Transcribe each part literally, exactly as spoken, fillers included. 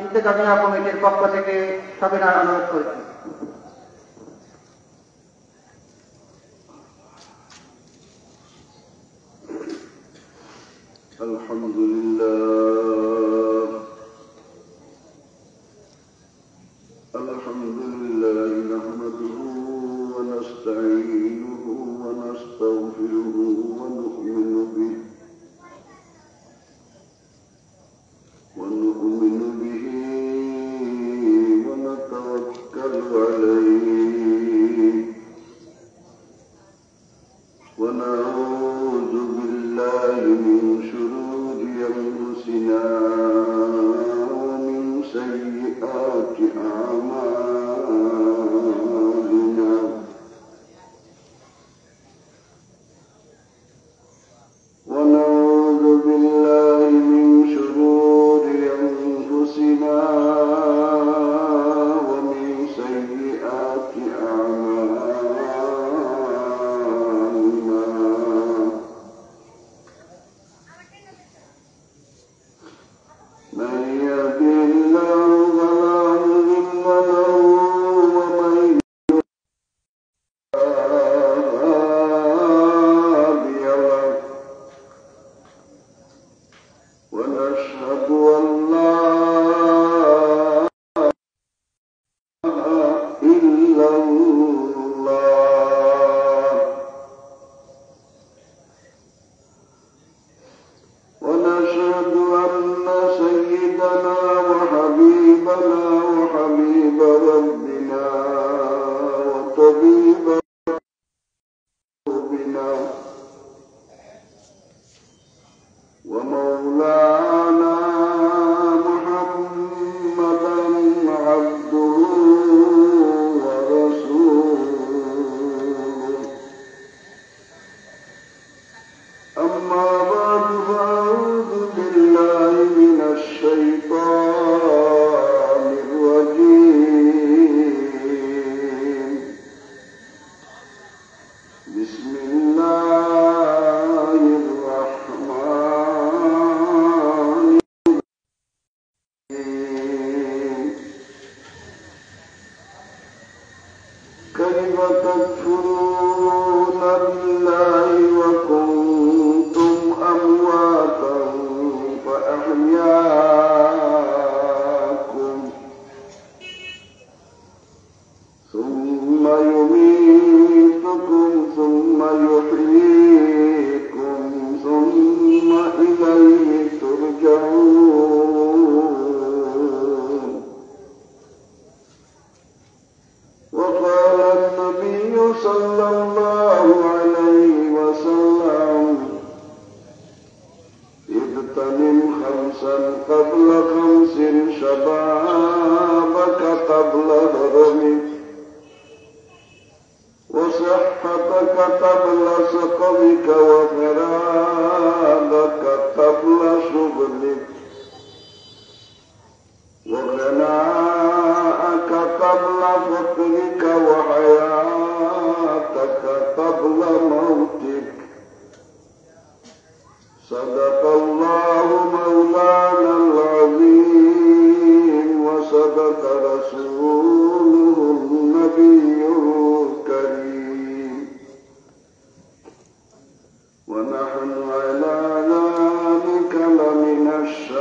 ইন্তেজামিয়া কমিটির পক্ষ থেকে সবিনয় অনুরোধ করছি। الحمد لله. الحمد لله نحمده ونستعينه ونستغفره ونؤمن به، ونؤمن به ونتوكل عليه، ونعوذ بالله من شرور أنفسنا ومن سيئات أعمالنا. ونعوذ بالله من شرور أنفسنا ومن سيئات أعمالنا. من يهده الله فلا مضل له، ومن هادي له. ونشهد أن لا إله إلا الله. ونشهد أن سيدنا وحبيبنا وحبيب ربنا وطبيب قلوبنا ومولانا محمدا عبده ورسوله. أما بعد، فأعوذ بالله من الشيطان الرجيم. بسم الله الرحمن الرحيم. كيف تكفرون بالله وكنتم أمواتا فأحياكم، ثم يميتكم ثم يحييكم ثم إليه ترجعون. وقال النبي صلى الله عليه وسلم: اغتنم خمسا قبل خمس، شبابك قبل هرمك، وصحتك قبل سقمك، وفراغك قبل شغلك، وغناك قبل فقرك، وحياتك قبل موتك. صدق الله مولانا العظيم، وصدق رسوله النبي الكريم، ونحن على ذلك لمن الشاهدين.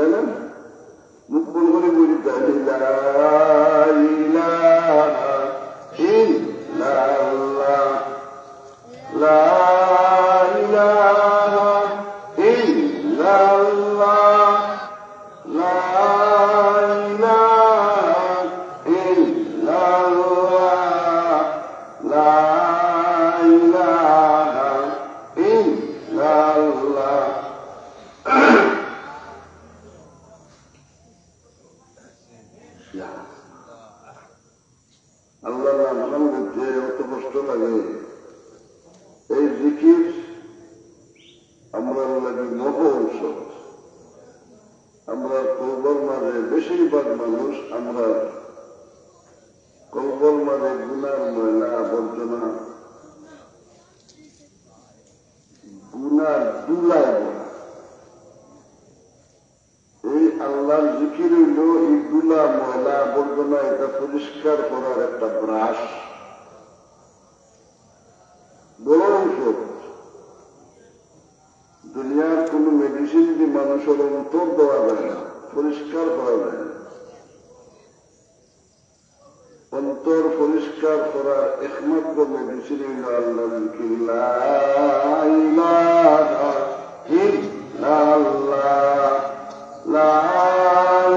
জানেন? মুখ বন্ধ করি বলি, লা ইলাহা ইল্লাল্লাহ, লা ইলাহা ইল্লাল্লাহ, লা ইলাহা ইল্লাল্লাহ, লা ইলাহা ইল্লাল্লাহ। আল্লাহর নাম খান লইতে অত কষ্ট লাগে। এই জিকির আমরার লাগি মহা ঔষধ। আমরার কলবর মাঝে বেশিরভাগ মানুষ, আমরার কলবর মাঝে গুনার ময়লা আবর্জনা, গুনার ধুলায় ভরা। এই আল্লাহর জিকির অইল এই ধুলা, ময়লা, আবর্জনা, এটা পরিষ্কার করার একটা ব্রাশ, বড় ঔষধ। দুনিয়ার কোনো মেডিসিন দিয়ে মানুষের অন্তর দেওয়া যায় না, পরিষ্কার করা যায় না। অন্তর পরিষ্কার করার একমাত্র মেডিসিন অইল আল্লাহর জিকির, লা ইলাহা ইল্লাল্লাহ, লা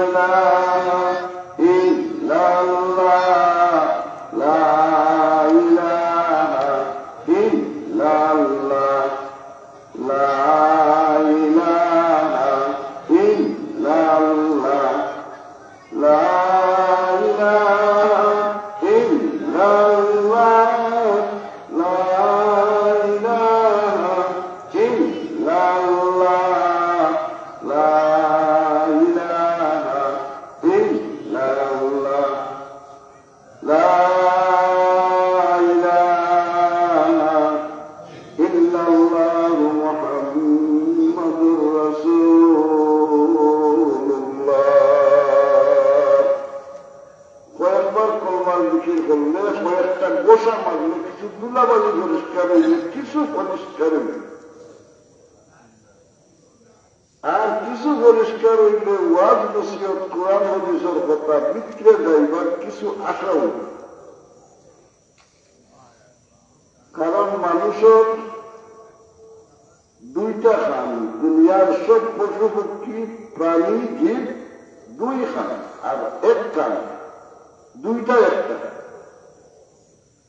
ইলাহা ইল্লাল্লাহ, লা ইলাহা ইল্লাল্লাহ, লা ইলাহা ইল্লাল্লাহ। لا إله إلا الله، لا إله إلا الله، لا إله إلا الله، لا إله إلا الله محمد رسول الله। কয়েকবার কলমার জিকির করলে, কয়েকটা ঘষা মারলে কিছু ধুলাবালি পরিষ্কার অইলে, কিছু পরিষ্কার অইলে। আর কিছু পরিষ্কার অইলে ওয়াজ নসিহত, কোরআন হাদিসর কথা ভিতরে যাইবার কিছু আশা অইল। কারণ মানুষর দুইটা কান, দুনিয়ার সব পশু পক্ষী, প্রাণী, জীব দুই কান, আর এক কান, দুইটা একটা।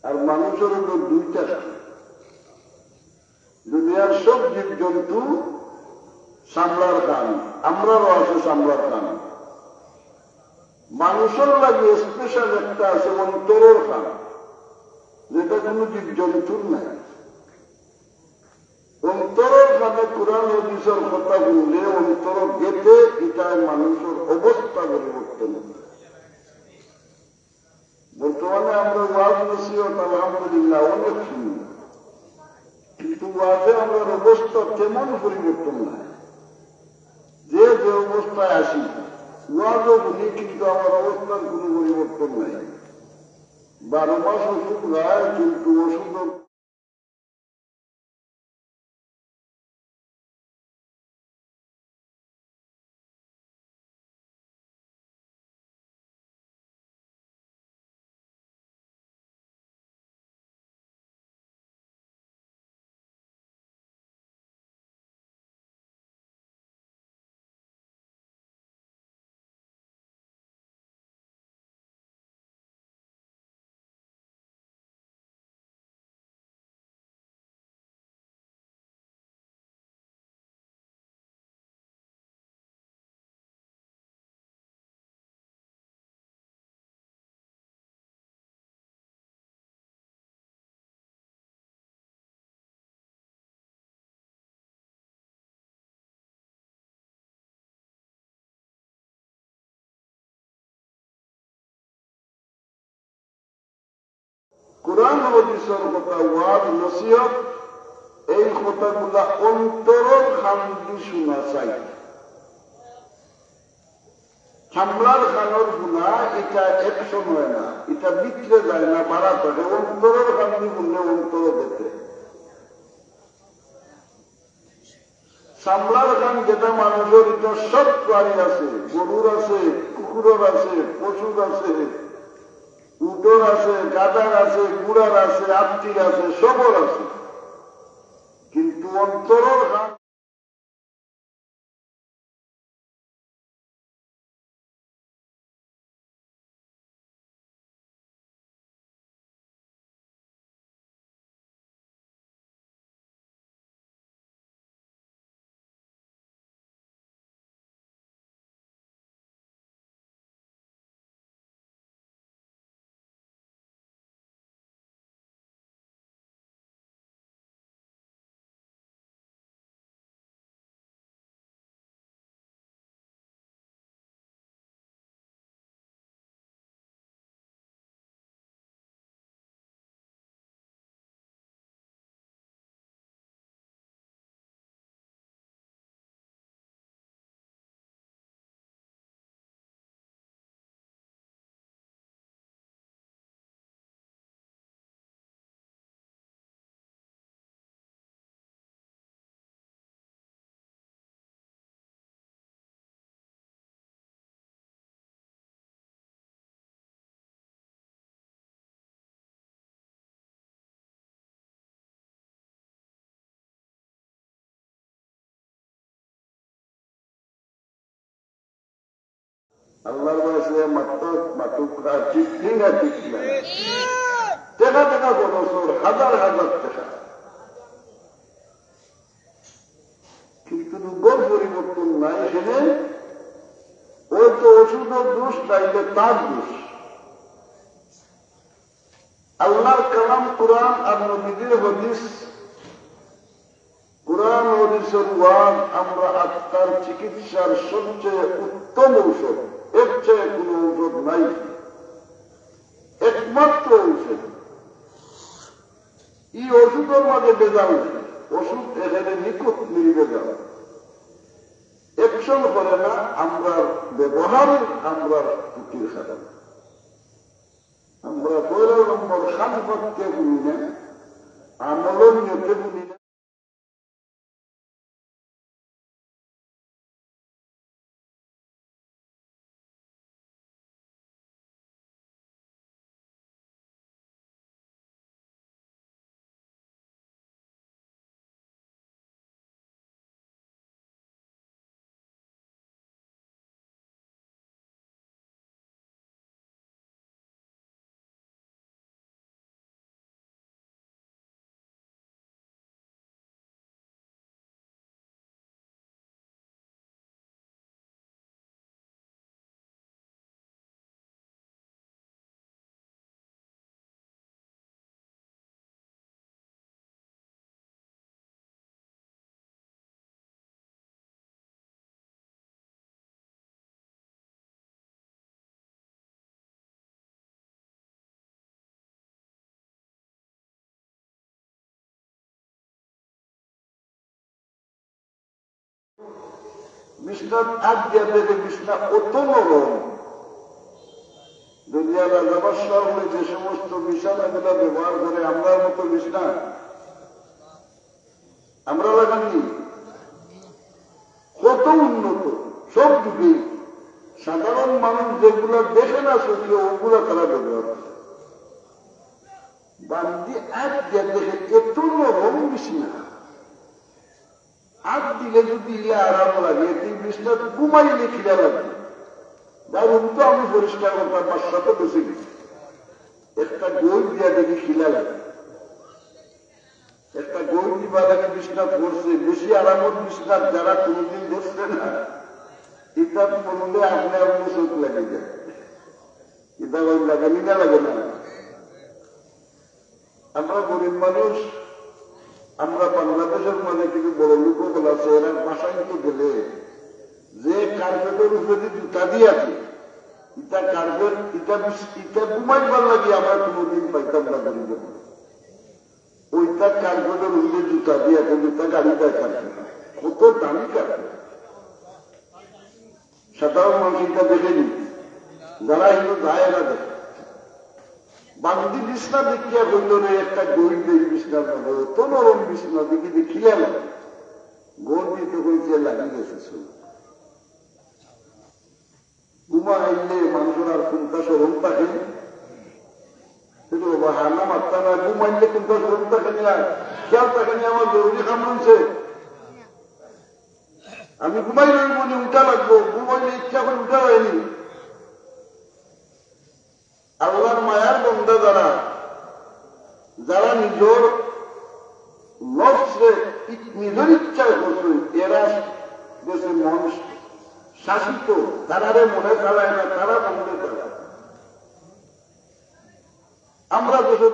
আর মানুষর অইল দুইটা কান। দুনিয়ার সব জীবজন্তু চামড়ার কান, আমরারও আছে চামড়ার কান। মানুষর লাগি স্পেশাল একটা আছে অন্তরর কান, যেটা কোনো জীবজন্তুর নাই। অন্তরর কানে কোরআন হাদিসর কথা হুনলে অন্তর গেতে, ইটায় মানুষর অবস্থা পরিবর্তন অয়। বর্তমানে আমরা ওয়াজ নসিহত আলহামদুলিল্লাহ অনেক শুনি, কিন্তু ওয়াজে আমরার অবস্থা তেমন পরিবর্তন নাই। যে যে অবস্থায় আছি, ওয়াজও শুনি, কিন্তু আমার অবস্থার কোনো পরিবর্তন নাই। বারো মাস ওষুধ খায়, কিন্তু ওষুধ কোরআন হাদিসর কথা, ওয়াজ নসিহত, এই কথাগুলা অন্তরর কান দি শুনা চাই। চামড়ার কানর শুনা, ইটা এক সময় না, ইটা ভিতরে যায় না, বারা থাকে। অন্তরর কান দি শুনলে অন্তর গেতে। চামড়ার খান যেটা মানুষের, এটা সব প্রাণীর আছে, গরুর আছে, কুকুরের আছে, পশুর আছে, উটর আছে, গাধার আছে, ঘোড়ার আছে, হাতির আছে, সবর আছে। কিন্তু অন্তরর খান আল্লাহর বাসে মাত্র মাতুক না, ঠিক কি না, ঠিক না? দেখা দেখা বড় চোর, হাজার হাজার টাকা। কিন্তু রোগর পরিবর্তন নাই এখানে। ওই তো ওষুধের দোষ, নাইলে তার দোষ। আল্লাহর কালাম কোরআন আর নবীজির হাদিস, কোরআন হাদিসের ওয়াজ আমরা আত্মার চিকিৎসার সবচেয়ে উত্তম ঔষধ, এর চেয়ে কোনো ঔষধ নাই, একমাত্র ঔষধ। এই ওষুধের মাঝে ভেজাল নাই, ওষুধ এখানে নিখুঁত নির্ভেজাল। অ্যাকশন করে না, আমরার ব্যবহার, আমরার ত্রুটির কারণে। আমরা পয়লা নম্বর খান করতে ভুলি না, আমলও নিয়তে ভুলি না। বিছনাত আত দিয়া দেখে বিছনা অত নরম। দুনিয়ার রাজা বাদশাহ হলে যে সমস্ত বিছানাগুলা ব্যবহার করে, আমরার মতো বিছনা আমরা লাগাইনি, কত উন্নত, সব যুগে সাধারণ মানুষ যেগুলা দেখে না চোখে, ওগুলা তারা ব্যবহার করে। বান্দি আত দিয়া দেখে, এত নরম বিছনা। আত দিলে যদি ইলা আরাম লাগে, তুই বিছনাত ঘুমাইলে খিলা লাগে। বা রুম তো আমি পরিষ্কার করতাম, বাদশা তো বেঁচে গেছে। একটা গই দিয়া দেখি খিলা লাগে। একটা গই দিবা লাগে বিছনাত পড়ছে, বেশি আরামর বিছনাত যারা কোনোদিন বসছে না, ইতা মনে হয় আপনি আপনি চোখ লাগে যায়। ইতা ভাই লাগে নি না লাগে না? আমরা গরিব মানুষ, আমরা বাংলাদেশের মাঝে কিছু বড় লোক অকল আছে, এরা বাসায় তো গেলে যে কার্পেটের উপরে জুতা দিয়ে আছে, ইটা কার্পেট, ইটা বিছ-, ইটা ঘুমাইবার লাগি আমরা কোনোদিন পাইতাম না গরিব মানুষ। ওইটা কার্পেটের উপরে জুতা দিয়ে আছে, জুতা গাড়ি দেয় কার্পেট, কত দামি কার্পেট। সাধারণ মানুষ ইটা দেখে নি, যারা এগুলো যায় না দেখে। বান্দি বিছনা দেখিয়া বলল রে, একটা গরিব দেই বিছনার মধ্যে, অত নরম বিছনা দেখি দেখিলে না। গড় দিতে কইছে, লাগি গেছে চুল। ঘুমাইলে মানুষের আর কুনটা শরম থাকে না? কিন্তু বাবা, হানা মারতা না, ঘুমাইলে কুনটা শরম থাকে না? খেয়াল থাকে না, আমার জরুরি কাম রইছে। আমি ঘুমাইলে মনে উঠা লাগবো, ঘুমাইলে ইচ্ছা করে উঠা হয়নি। আল্লাহর মায়ার বন্দা যারা, যারা নিজর নফসরে ই-, নিজর ইচ্ছায় করছইন, এরা দেশে মন শাসিত, তারারে মনে চালায় না, তারা মনে চালায়। আমরা দেশে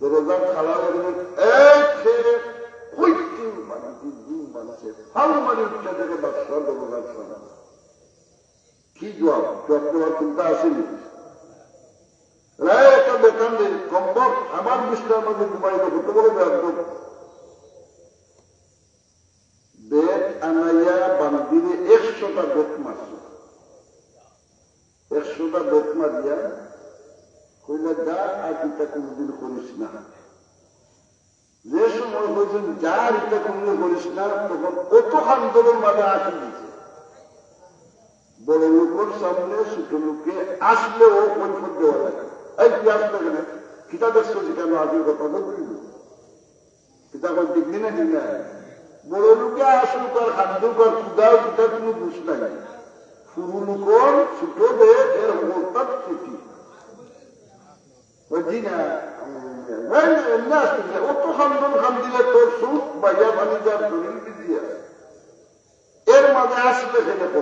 দরজার তালা লাগাইল, এক ছেলে কইতে বানাইছে, দিন বানাইছে, ফাল মারি উঠছে থেকে বাদশাহ দরজার সামনে। কি জবাব? জবাব দেওয়ার চিন্তা আসেনি। রায় একটা বেতন দেন, কম্বল আমার বিছনার মাঝে ঘুমাই দেবো, তো বড় বেয়াদব। বেত আনাইয়া বান্দিরে একশোটা বেত মারছে। একশোটা বেত মারিয়া কইলা, "যা, আর ইটা কোনোদিন করিস না।" যে সময় কইছেন, "যা, আর ইটা কোনোদিন করিস না", তখন অত কান্দনের মাঝে আসি দিছে। বড় লোকের সামনে ছোট লোকে আসলেও কৈফত দেওয়া লাগে। "এই, তুই আসলে কেন? কিতা দেখছো যে কেন আসলে কথা বলবি?" কিতা কয়, ঠিক না, ঠিক না? বড় লোকে আসুক আর কান্দুক আর কুদাও, ইটা কোনো দোষ নাই। পুরু লোকর ছোট বেত, এর হকলতা ত্রুটি। কয়, "জি না, ভাই, এমনি আসতে দিলে, অত কান্দন কান্দিলে তোর চোখ বাইয়া পানি যার শরীর ভিজিয়া। এর মাঝে আসলে কেন কো?"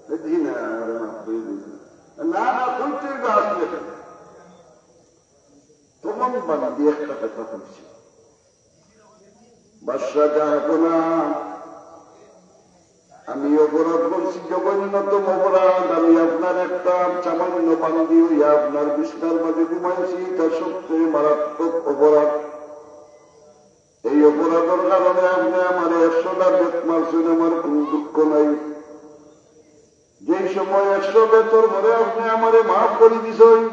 কয়, "জি না, আমারে মাফ করে দিন।" "না, না, কইতে হইবে আসলে কেন?" তখন বান্দি একটা কথা বলছে, "বাদশা জাহাপনা, আমি অপরাধ করছি, জঘন্যতম অপরাধ। আমি আপনার একটা সামান্য বান্দি হইয়া আপনার বিছনার মাঝে ঘুমাইছি, ইটা সবচেয়ে মারাত্মক অপরাধ। এই অপরাধের কারণে আপনি আমারে একশোটা বেত মারছেন, আমার কোনো দুঃখ নাই। যেই সময় একশো বেতর পরে আপনি আমারে মাফ করি দিছইন,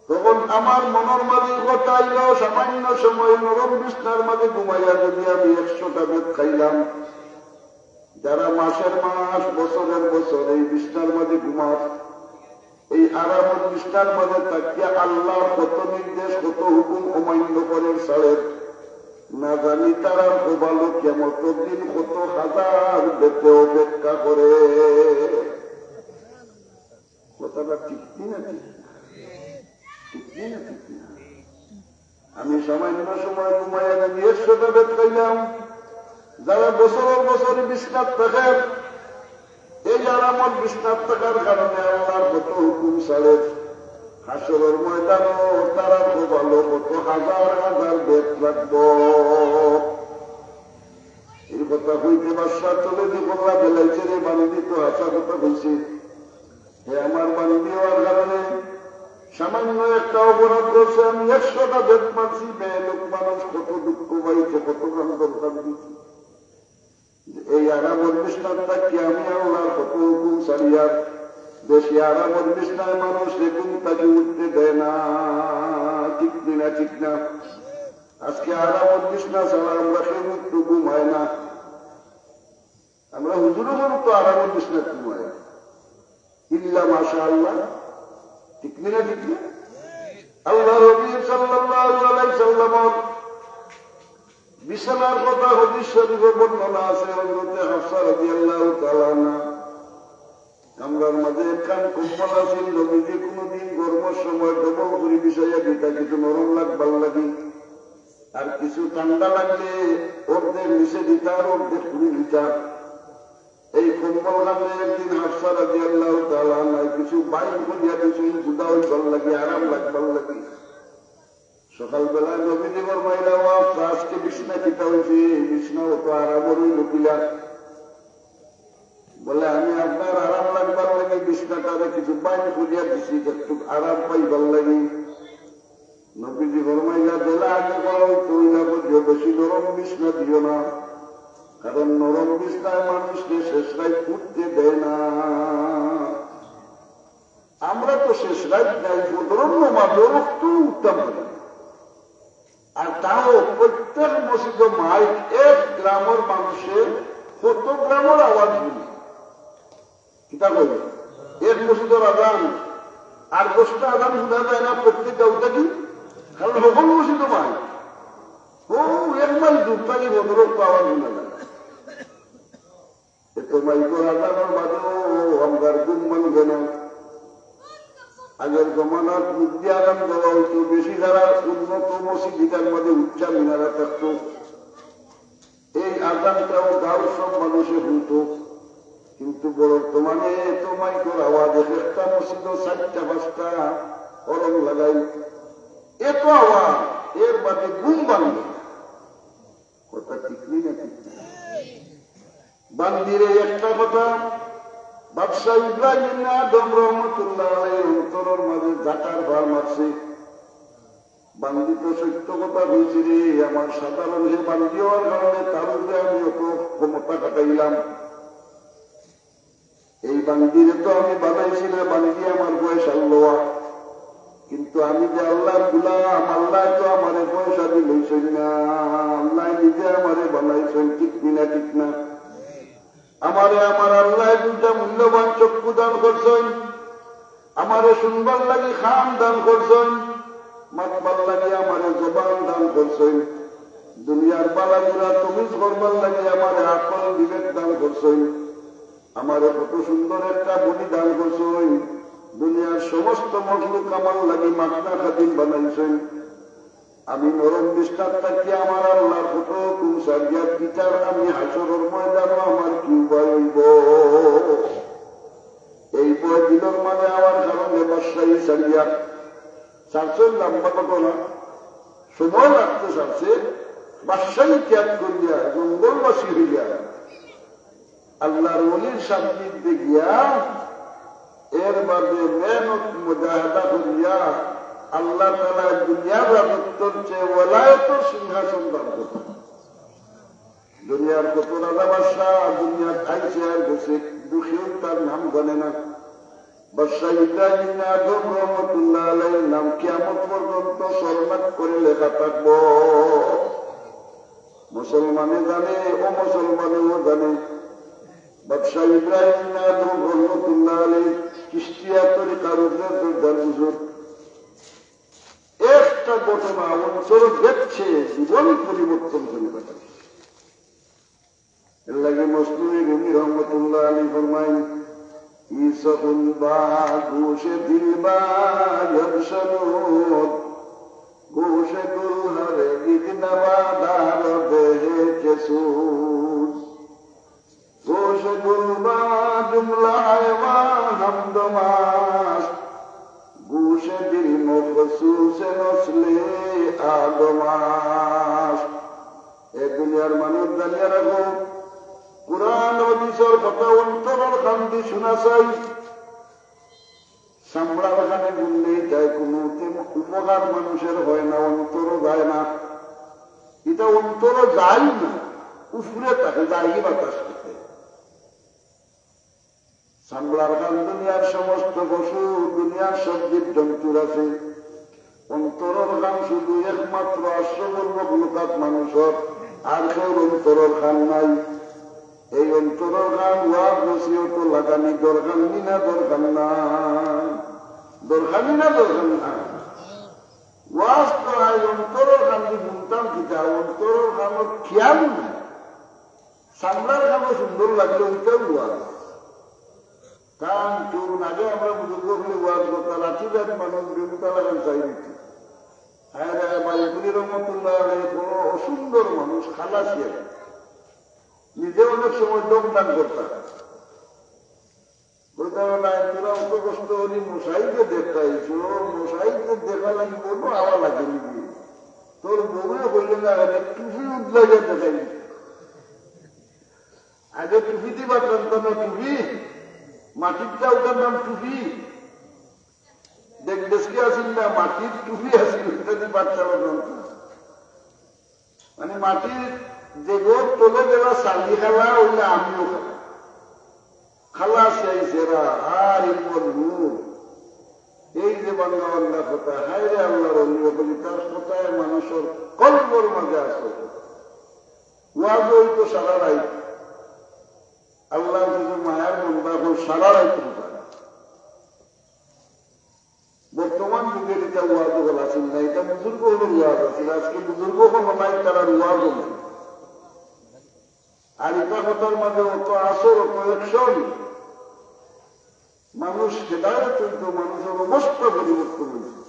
তখন আমার মনর মাঝে কথা আইল, সামান্য সময় নরম বিছনার মাঝে ঘুমাইয়া যদি আমি একশোটা বেত খাইলাম, যারা মাসের মাস, বছরের বছর এই বিছনার মাঝে ঘুমার, এই আরামর বিছনার মাঝে থাকিয়া আল্লাহর কত নির্দেশ, কত হুকুম অমান্য করের, ছাড়ের, না জানি তারার কপালো কিয়ামতর দিন কত হাজার বেতে অপেক্ষা করে।" কথাটা ঠিক কি না ঠিক? ঠিক কি না ঠিক না? আমি সামান্য সময় ঘুমাইয়া যদি একশোটা বেত খাইলাম, যারা বছরের বছর বিছনাত থাকের, এই আরামর বিছনাত থাকার কারণে আল্লাহর কত হুকুম ছাড়ের, হাশরর ময়দানো তারার কপালো কত হাজার হাজার বেত লাগবো। এই কথা কইতে বাদশা তলেদি কল্লা বেলাইছে, "রে বান্দি, তো হাছা কথা কইছে। হে আমার বান্দি হওয়ার কারণে সামান্য একটা অপরাধ করছে, আমি একশোটা বেত মারছি, বেয়াদব মানুষ কত দুঃখ পাইছে, কত কান্দন কান্দিছে। এই আরামর বিছনাত থাকি আমি আল্লাহর কত হুকুম ছাড়িয়ার, বেশি আরামর বিছনায় মানুষ ঘুম থাকি উঠতে দেয় না।" ঠিক কি না, ঠিক না? আজকে আরামর বিছনা ছাড়া আমরা কেউ তো ঘুমাই না। আমরা হুজুরও তো আরামর বিছনা ঘুমাই। ইল্লা মাশাআল্লাহ, ঠিক না, ঠিক না? আল্লাহ নবী সাল্লাল্লাহু আলাইহি সাল্লামর বিছানার কথা হাদিস শরীফে বর্ণনা আছে, হযরতে হাফসা রাদিয়াল্লাহু তাআলা আনহা কামরার মাঝে একখান কম্বল আছিল, নবীজি কোনোদিন গরমর সময় ডবল করি বিছাইয়া দিতা, কিছু নরম লাগবার লাগি, আর কিছু ঠান্ডা লাগলে অর্ধেক নিচে দিতা আর অর্ধেক উপরে দিতা। এই কম্বল খানে একদিন হাফসা রাদিয়াল্লাহু তাআলা আনহা কিছু বাইর করিয়া দিছইন, গুদা অইবার লাগি, আরাম লাগবার লাগি। সকালবেলা নবীজি ফরমাইলা, "ও হাফসা, আজকে বিছনা কিতা অইছে? এই বিছনা অত আরাম অইল কিলা?" বলে, "আমি আপনার আরাম লাগবার লাগি বিছনাটারে কিছু বাইর করিয়া দিছি, একটু আরাম পাইবার লাগি।" নবীজি ফরমাইলা, "যেলা আগে করা অইতো, অইলা করিও, বেশি নরম বিছনা দিও না, কারণ নরম বিছনায় মানুষরে শেষ রাইত উঠতে দেয় না।" আমরা তো শেষ রাইত নাই, ফজরর নমাজর অক্ত উঠতাম পারি না। আর তাও প্রত্যেক মসজিদো মাইক, এক গ্রামর মানুষে কত গ্রামর আওয়াজ হুনে। কিতা কইব? এক মসজিদর আজান আর দশটা আজান হুনা যায় না প্রত্যেক গাঁও থাকি, কারণ হকল মসজিদো মাইক। ও এক মাইল দূর থাকি ফজরর আওয়াজ হুনা যায়। এত মাইকর আজানর বাদেও আমরার ঘুম ভাঙ্গে না। আগের জমানাত মুখ দিয়া আজান দেওয়া অইতো, বেশি যারা উন্নত মসজিদ ইটার মাঝে উচ্চা মিনারা থাকতো, এই আজানটাও গাঁওর সব মানুষে হুনতো। কিন্তু বর্তমানে এত মাইকর আওয়াজ, এক একটা মসজিদো চাইরটা পাঁচটা হরন লাগাই, এত আওয়াজ, এর বাদে ঘুম ভাঙ্গে না। কথা ঠিক নি না, ঠিক না? বান্দিরে একটা কথা, বাদশাহ ইব্রাহিম ইবনে আদহাম রহমতুল্লাহ আলাইহির অন্তরর মাঝে জাকার বার মারছে। বান্দি তো সত্য কথা কইছে রে, আমার সাধারণ হে বান্দি অওয়ার কারণে তার উপরে আমি অত ক্ষমতা খাটাইলাম। এই বান্দিরে তো আমি বানাইছি না, বান্দি আমার পয়সা লওয়া, কিন্তু আমি যে আল্লাহর গোলাম, আল্লাহ তো আমারে পয়সা দি লইছইন না, আল্লাহ নিজে আমারে বানাইছইন, ঠিক নি না, ঠিক না? আমারে আমার আল্লাহ দুইটা মূল্যবান চক্ষু দান করছইন, আমারে শুনবার লাগি কান দান করছইন, মাতবার লাগি আমারে জবান দান করছইন, দুনিয়ার বালা বুরা তমিজ করবার লাগি আমারে আকল বিবেক দান করছইন, আমারে কত সুন্দর একটা body দান করছইন, দুনিয়ার সমস্ত মখলুক আমার লাগি মাগনা খাদিম বানাইছইন। আমি নরম বিছনাত থাকি আমার আল্লাহর কত হুকুম ছাড়িয়া বিচার আমি হাশরর ময়দানো আমার কি উপায় অইব? এই ভয় দিলর মাঝে আমার কারণে বাদশাহী ছাড়িয়া ছাড়ছইন, লম্বা ঘটনা, সময় লাগতে ছাড়ছে, বাদশাহী ত্যাগ করিয়া জঙ্গলবাসী হইয়া আল্লাহর ওলির সান্নিধ্যে গিয়া, এর বাদে মেহনত মুজাহাদা করিয়া আল্লাহ তাআলা দুনিয়ার রাজত্বর চেয়ে ওলায়তর সিংহাসন দান করত। দুনিয়ার কত রাজা বাদশাহ দুনিয়াত আইছে আর গেছে, কিন্তু কেউ তার নাম জানে না। বাদশাহ ইব্রাহিম ইবনে আদহাম রহমতুল্লাহ আলাইহির নাম কিয়ামত পর্যন্ত স্মরণাত করে লেখা থাকবো। মুসলমানে জানে, অমুসলমানেও জানে। বাদশাহ ইব্রাহিম ইবনে আদহাম রহমতুল্লাহ আলাইহি চিশতিয়া তরিকার উদ্ধার দরদার হুজুর। একটা ঘটনা অন্তর দেখছে, জীবন পরিবর্তন করে পাঠায়। এর লাগি মসনবী রুমি রহমতুল্লাহ আলাইহি ফরমাইন, "ای سخن با گوش دل باید شنود، گوش گل هرگز نوا دارد هیچ سود۔ گوش گل با جمله حیوان همدم است، گوش دل مخصوص نسل آدم است۔" এ দুনিয়ার মানুষ জানিয়া রাখো, কোরআন হাদিসর কথা অন্তরর কান্দি শোনা চাই। চামড়ার কানে গুনলেই যায়, কোনো উপকার মানুষের হয় না, অন্তরও যায় না। এটা অন্তরও যায় না, উপরে থাকে, যায় বাতাস থাকে। চামড়ার কান দুনিয়ার সমস্ত পশু, দুনিয়ার সব জীব জন্তুর আছে। অন্তরর কান শুধু একমাত্র আশরাফুল মখলুকাত মানুষর আর কেউর অন্তরর খান নাই। এই অন্তরর খান ওয়াজ নসিহত লাগানি দরকার নি না দরকার না? দরকার নি না দরকার না? ওয়াজ তো আই অন্তরর খান দি শুনতাম কিতা, অন্তরর খানর খেয়াল নাই। সামনার খানো সুন্দর লাগলো, ওইটাও ওয়াজ। কারণ কেউ আগে আমরা বুজুর্গ অকলে ওয়াজ করতাম, লাঠি ব্যাট মানুষ বেগুতা লাগান চাই দিত। হ্যাঁ, ভাই, পুরি রহমতুল্লাহ আলাইহি বড় অসুন্দর মানুষ, খালাসি আর কি। নিজে অনেক সময় দম দান করতাম। কইতাম, "না, তোরা অত কষ্ট করি মশাইকে দেখতে আইছো, মশাইকে দেখা লাগি কোনো আওয়া লাগেনি গিয়ে। তোর বউয়ে কইলে না, আরে টুপি উঠলে গিয়ে দেখাই।" আগে টুপি দিবা জানতো না, টুপি, মাটির চাউলটার নাম টুপি। দেখ, দেশকে আসিল না, মাটির টুপি আসিল, ওটা দিয়ে বাচ্চা বানানো। মানে, মাটির যে গোর তলে যারা সালি খালা, ওইটা আমিও খালা। খালা সেই সেরা, আর ইলমুল নূর। এই যে বাংলা বাংলা কথা, হায় রে আল্লাহর অলি, বলি, তার কথায় মানুষের কলবর মাঝে আসে। ওয়াজ হইতো সারা রাইত। আল্লাহর কিছু মায়ার বন্দা এখন সারা রাইত রোজা। বর্তমান যুগের এটা ওয়াজ হল আসিল না, এটা বুজুর্গ হলের ওয়াজ আসিল। আজকে বুজুর্গ হল নাই, তারা ওয়াজ নাই। আর এটা কথার মাঝে অত আসর, অত অ্যাকশন, মানুষ হেদায়ত হইতো, মানুষের অবস্থা পরিবর্তন হইতো।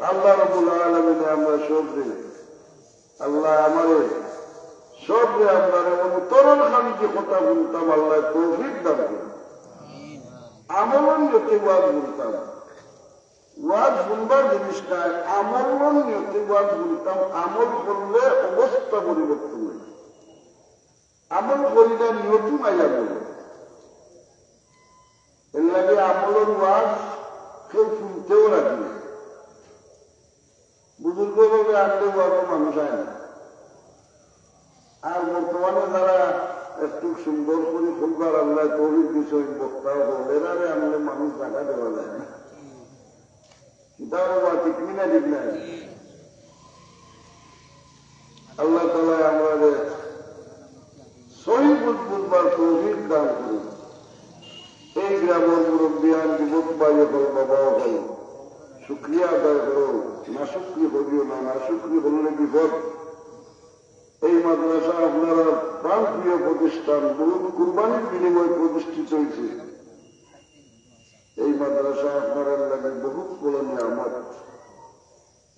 আল্লাহ রাব্বুল আলামিনে আমরা সবরে, আল্লাহ আমারে সবরে, আমরারে অন্তরর খান দি কথা বলতাম, আল্লাহ তৌফিক দান করুন। আমলর নিয়তে ওয়াজ বলতাম, ওয়াজ শুনবার জিনিস নাই, আমলর নিয়তে ওয়াজ বলতাম, আমল করলে অবস্থা পরিবর্তন হইবে। আমল করি না, নিয়ত নাই আমল। এর লাগি আমলর ওয়াজ কেউ শুনতেও রাজি না। বুজুর্গ ভাবে আনলে ওয়াজও মানুষ আয় না। আর বর্তমানে যারা একটু সুন্দর করি খুলবার আল্লাহ তৌফিক দিছে, ওই বক্তাও বলে, এরারে আনলে মানুষ জাগা দেওয়া যায় না। কিতাব বা ঠিক না, ঠিক নাই? আল্লাহ তাআলা আমরারে সহি বুঝ বুঝবার তৌফিক দান করুন। এই গ্রামর মুরব্বিয়ান, যুবক ভাই অকল, বাবা অকল, শুকরিয়া আদায় করো, নাশুকরি করিও না, নাশুকরি করলে বিপদ। এই মাদ্রাসা আপনারার প্রাণপ্রিয় প্রতিষ্ঠান, বহুত কুরবানির বিনিময়ে প্রতিষ্ঠিত হয়েছে। এই মাদ্রাসা আপনারার লাগি বহুত বড় নিয়ামত।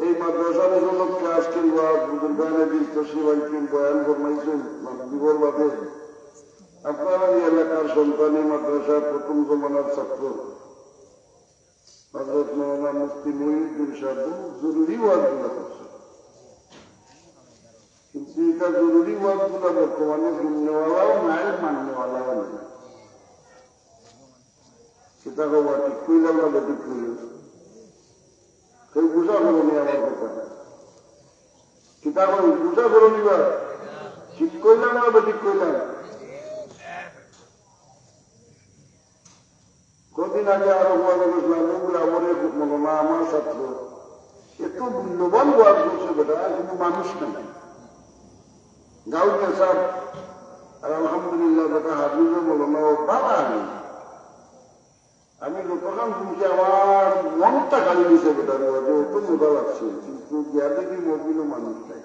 এই মাদ্রাসার উপলক্ষে আজকের ওয়াজ বুজুর্গানে দিন তশরিফ আনছেন, বয়ান ফরমাইছেন, মাগরিবর বাদে আপনারার এই এলাকার সন্তান, এই মাদ্রাসার প্রথম জমানার ছাত্র হযরত মাওলানা মুফতি মঈনুদ্দিন সাহেব বহুত জরুরি ওয়াজগুলা করছেন। কিন্তু এটা জরুরি ওয়াজগুলা বর্তমানে শুননেওয়ালাও নাই, মাননেওয়ালাও নাই। কিতা কবা, ঠিক কইলাম না বেঠিক কইলাম? কেউ বুঝা করো নি আমার কথা। কিতা কই, বুঝা করো নি বা? ঠিক কইলাম না বেঠিক কইলাম? কদিন আগে আরো ওয়াজ করছিলাম, ও গ্রামর এক মৌলানা, আমার ছাত্র, এত মূল্যবান ওয়াজ করছে বেটা, কিন্তু মানুষ নাই। গাউর নেশাব, আর আলহামদুলিল্লাহ বেটা হাফিজও মৌলানা, ও বাবা আমি। আমি যতক্ষণ শুনছি আমার মনটা খালি দিছে বেটার ওয়াজে, অত মজা লাগছে, কিন্তু গিয়া দেখি মসজিদও মানুষ নাই।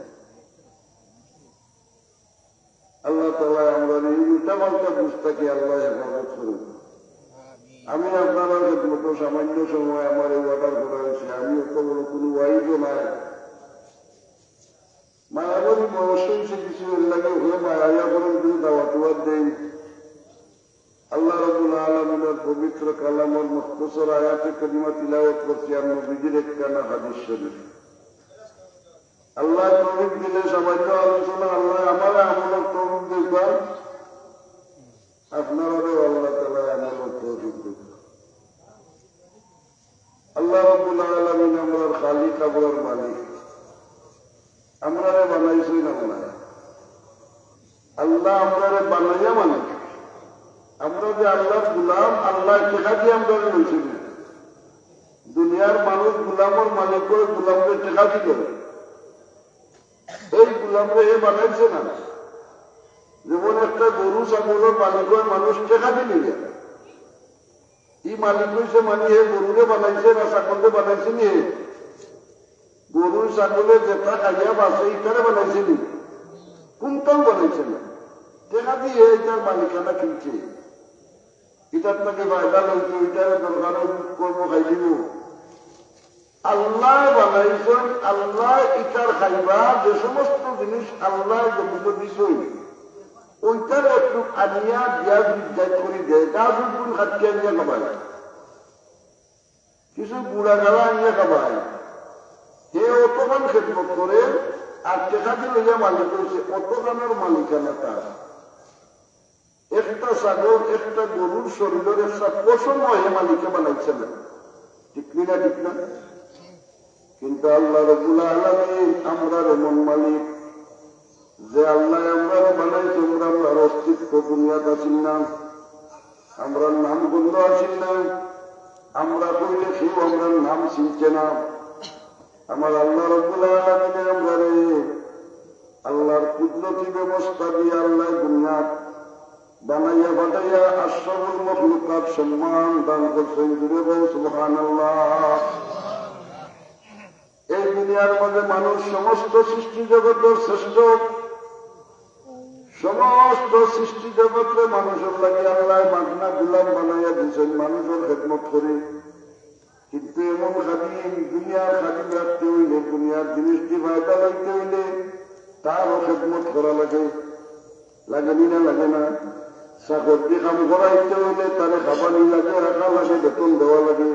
আল্লাহ তাআলা আমরারে এই উল্টা পাল্টা বুঝ থাকি আল্লাহ হেফাজত করুন। আমি আপনারার খেদমতো সামান্য সময় আমার এই অর্ডার করা হয়েছে, আমি অত বড় কোনো ওয়াইজও নাই। মায়াবরী বয়স হয়েছে কিছু, এর লাগে হয়ে মায়া করে কিন্তু দাওয়াত উয়াত দেই। আল্লাহ রাব্বুল আলামিনের পবিত্র কালামর মুখতসর আয়াতে কারিমা তিলাওয়াত করছি আর নবীজির একখানা হাদিস শরীফ। আল্লাহ তৌফিক দিলে সামান্য আলোচনা, আল্লাহ আমারে আমলর তৌফিক দিবা, আপনারারেও আল্লাহ তাআলা আমলর তৌফিক দিবা। আল্লাহ রাব্বুল আলামিন আমরার খালিক, আমরার মালিক, আমরারে বানাইছেন আল্লাহ। আল্লাহ আমরারে বানাইয়া মালিক। আমরা যে আল্লাহর গোলাম, আল্লাহ টেকা দিয়া আমরারে লইছেন না। দুনিয়ার মানুষ গোলামর মালিক হয়, গোলামরে টেকা দিল। এই গোলামরে হে বানাইছে না? যেমন একটা গরু ছাগলর মালিক অয় মানুষ টেকা দি লইয়া, ই মালিক অইছে মানে হে গরুরে বানাইছে না ছাগলরে বানাইছে নি হে? গরু ছাগলে যেটা খাইয়া বাঁচে ইটারে বানাইছে নি? কুনটাও বানাইছে না। টেকা দি হে ইটার মালিকানা কিনছে। ইটার থাকি ফায়দা লইতো, ইটারে দরকার অইলে কর্ম খাই দিব। আল্লায় বানাইছইন, আল্লায় ইটার খাইবা, যে সমস্ত জিনিস আল্লায় জমিনো দিছইন, ওইটার একটু আনিয়া দিয়া বিদ্যাত করি দেয়, গাছ উদ্গুল খাটকে আনিয়া খাবায়, কিছু গুড়া গালা আনিয়া খাবায়। হে অতখান খেদমত করে, আর টেকা দি লইয়া মালিক অইছে, অতখানর মালিকানা তার। একটা ছাগল, একটা গরুর শরীলর একটা পশম হে মালিকে বানাইছে না, ঠিক নি না? ঠিক না? কিন্তু আল্লাহ রব্বুল আলামিন আমরার এমন মালিক, যে আল্লায় আমরারে বানাইছে, আমরা, আমরার অস্তিত্ব দুনিয়াত আছিল না, আমরার নাম গন্ধ আছিল না, আমরা কইলে কেউ আমরার নাম চিনছে না। আমার আল্লাহ রব্বুল আলামিনে আমরারে আল্লাহর কুদরতি ব্যবস্থা দিয়া আল্লায় দুনিয়াত বানাইয়া পাঠাইয়া আশরাফুল মখলুকাত সম্মান দান করছইন। জুরে বল সুবহানাল্লাহ। এই দুনিয়ার মাঝে মানুষ সমস্ত সৃষ্টি জগতর শ্রেষ্ঠ, সমস্ত সৃষ্টি জগতরে মানুষর লাগি আল্লায় মাগনা গোলাম বানাইয়া দিছইন, মানুষর খেদমত করে। কিন্তু এমন খাদিম, দুনিয়ার খাদিম রাখতে অইলে, দুনিয়ার জিনিস দি ফায়দা লইতে অইলে, তারও খেদমত করা লাগে, লাগে নি না? লাগে না? চাকর দি কাম করাইতে অইলে, তারে খাবানি লাগে, রাখা লাগে, বেতন দেওয়া লাগে।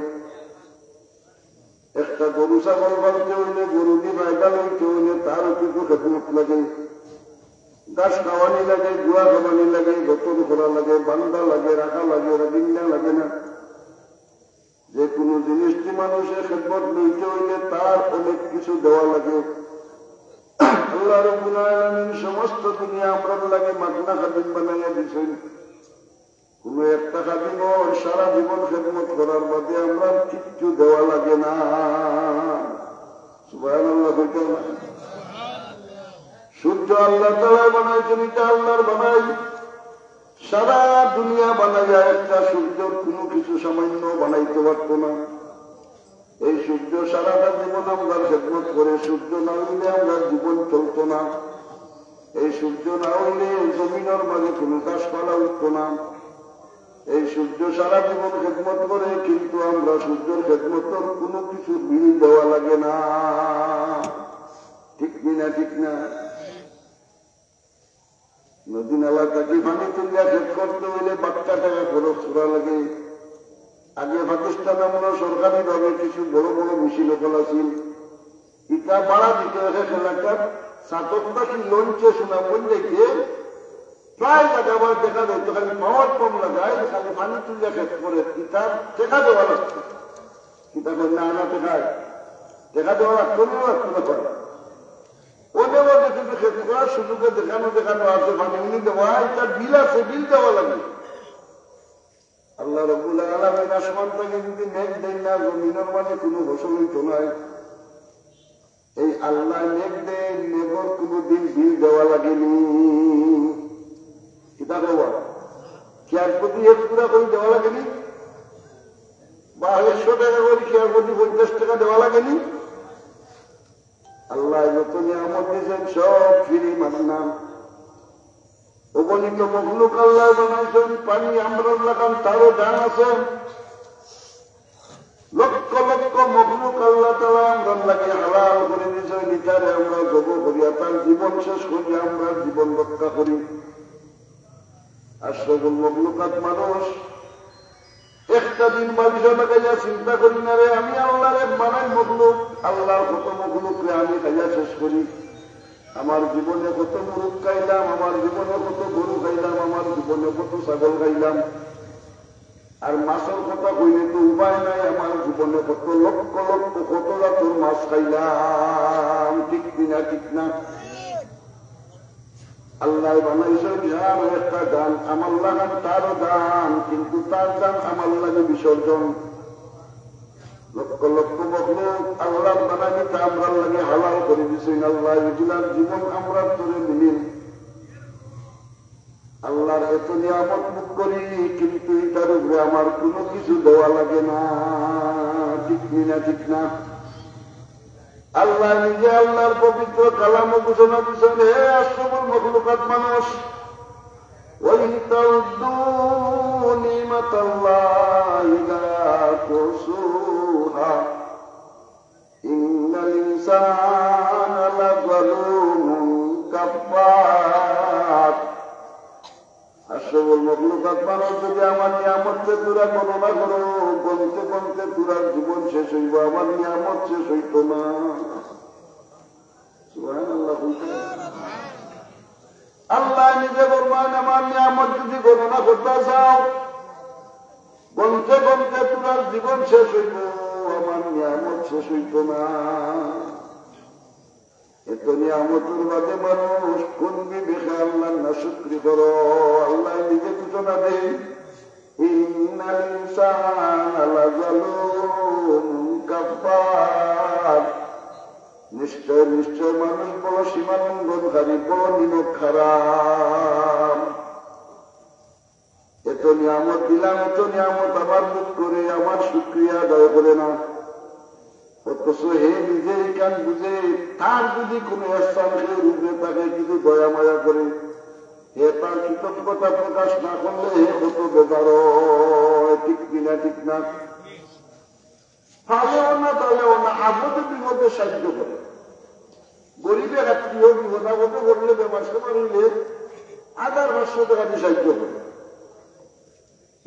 একটা গরু ছাগল পালতে অইলে, গরু দি ফায়দা লইতে অইলে, তারও কিছু খেদমত লাগে, ঘাস খাওয়ানি লাগে, গুয়া খাওয়ানি লাগে, যতন করা লাগে, বান্ধা লাগে, রাখা লাগে, রাখিন না? লাগে না? যে কোনো জিনিস দি মানুষর খেদমত লইতে অইলে তার অনেক কিছু দেওয়া লাগে। আল্লাহ রব্বুল আলামিন সমস্ত দুনিয়া আমরার লাগি মাগনা খাদিম বানাইয়া দিছইন। কোনো একটা খাদিমর সারা জীবন খেদমত করার বাদে আমরার কিচ্ছু দেওয়া লাগে না। সুবহানাল্লাহ কইতা না? সূর্য আল্লাহ তাআলায় বানাইছইন, ইটা আল্লাহর বানাই। সারা দুনিয়া বানাইয়া একটা সূর্যর কোনো কিছু সামান্য বানাইতে পারতো না। এই সূর্য সারাটা জীবন আমরার খেদমত করে, সূর্য না অইলে আমরার জীবন চলতো না। এই সূর্য না অইলে জমিনর মাঝে কোনো গাছপালা উঠতো না। এই সূর্য সারা জীবন খেদমত করে, কিন্তু আমরা সূর্যর খেদমতর কোনো কিছু বিল দেওয়া লাগে না। ঠিক নি না? ঠিক না? নদী নালা থাকি পানি তুলিয়া খেত করতে অইলে বাক্কা টাকা খরচ করা লাগে। আগে পাকিস্তান আমলো সরকারিভাবে কিছু বড় বড় মেশিন অকল আছিল, ইটা ভাড়া দিতে অয়। এক এলাকাত ছাতক থাকি লঞ্চে সুনামগঞ্জ যাইতে প্রায় জাগা আবার দেখা যাইতো খালি পাওয়ার পাম্প লাগায়, খালি পানি তুলিয়া খেত করে, ইটা টেকা দেওয়া লাগতো। কিতা কই না, না টেকা, টেকা দেওয়া লাগতো না, লাগতো না পারে। অনেক অনেক কিন্তু খেত করার সুযোগে দেখানো, দেখানো আছে, পানি উনি দেওয়া, ইটা বিল আছে, বিল দেওয়া লাগে। আল্লাহ রব্বুল আলামিন আসমান থাকি যদি মেঘ দেইন না, জমিনর মাঝে কোনো ফসল অইতো নায়। এই আল্লায় মেঘ দেইন, মেঘর কোনো দিন বিল দেওয়া লাগেনি। কিতা কওয়া? কিয়ার প্রতি এক টুকরা করি দেওয়া লাগেনি? বা একশো টাকা করি কিয়ার প্রতি পঞ্চাশ টাকা দেওয়া লাগেনি? আল্লায় যত নিয়ামত দিছইন সব ফ্রি মাগনা। অগণিত মখলুক আল্লায় বানাইছইন, পানি আমরার লাখান তারও দাম আছে। লক্ষ লক্ষ মখলুক আল্লাহ তাআলায় আমরার লাগি হালাল করি দিছইন, ইতারে আমরা জব করিয়া তার জীবন শেষ করি, আমরার জীবন রক্ষা করি। আশরাফুল মখলুকাত মানুষ। একটা দিন বালিশো লাগাইয়া চিন্তা করি না রে, আমি আল্লাহর এক বানাই মখলুক, আল্লাহর কত মখলুকরে আমি খাইয়া শেষ করি। আমার জীবনে কত মুরগ খাইলাম, আমার জীবনে কত গরু খাইলাম, আমার জীবনে কত ছাগল খাইলাম। আর মাছর কথা কইলে তো উপায় নাই, আমার জীবনে কত লক্ষ লক্ষ কত জাতর মাছ খাইলাম, ঠিক কি না? ঠিক না? আল্লায় বানাইছইন যার একটা দান, আমার লাখান তারও দান, কিন্তু তার দান আমার লাগি বিসর্জন। লক্ষ লক্ষ মখলুক আল্লাহর বানানিটা আমরার লাগি হালাল করি দিছইন। আল্লাহ এগুলার জীবন আমরার তরে দিলেন। আল্লাহর এত নিয়ামত ভোগ করি, কিন্তু ইটার উপরে আমার কোনো কিছু দেওয়া লাগে না। ঠিক নি না? ঠিক না? আল্লাহ নিজে আল্লাহর পবিত্র কালামো ঘোষণা দিছইন, হে আশরাফুল মখলুকাত মানুষ, وإن تعدوا نعمة الله لا تحصوها إن الإنسان لظلوم كفار। আশরাফুল মখলুকাত মানুষ, যদি আমার নিয়ামতরে তোরা গণনা করো, গনতে গনতে তোরার জীবন শেষ অইবো, আমার নিয়ামত শেষ অইতো না। সুবহানাল্লাহ। আল্লাহ নিজে ফরমান, আমার নিয়ামত যদি গণনা করতে চাও, গনতে গনতে তোরার জীবন শেষ অইবো, আমার নিয়ামত শেষ অইতো না। এত নিয়ামতর বাদে মানুষ কোন বিবেকে আল্লাহর নাশুকরি করো? আল্লাহ নিজে ঘোষণা দেন, إن الإنسان لظلوم كفار। নিশ্চয়, নিশ্চয় মানুষ বড় সীমালঙ্ঘনকারী, বড় নিমক হারাম। এত নিয়ামত দিলাম, এত নিয়ামত আমার ভোগ করে, আমার শুকরিয়া আদায় করে না। অথচ হে নিজে ইখান বুঝে, তার যদি কোনো এহসান কেউর উপরে থাকে, কিছু দয়া মায়া করে, হে তার কৃতজ্ঞতা প্রকাশ না করলে হে কত বেজার অয়। ঠিক কি না? ঠিক না? পালেও না, পালেও না, আপদে বিপদে সাহায্য করে। গরিবের আত্মীয় বিপদ আপদে পড়লে, বেমার সেমার অইলে হাজার পাঁচশো টেকা দি সাহায্য করে।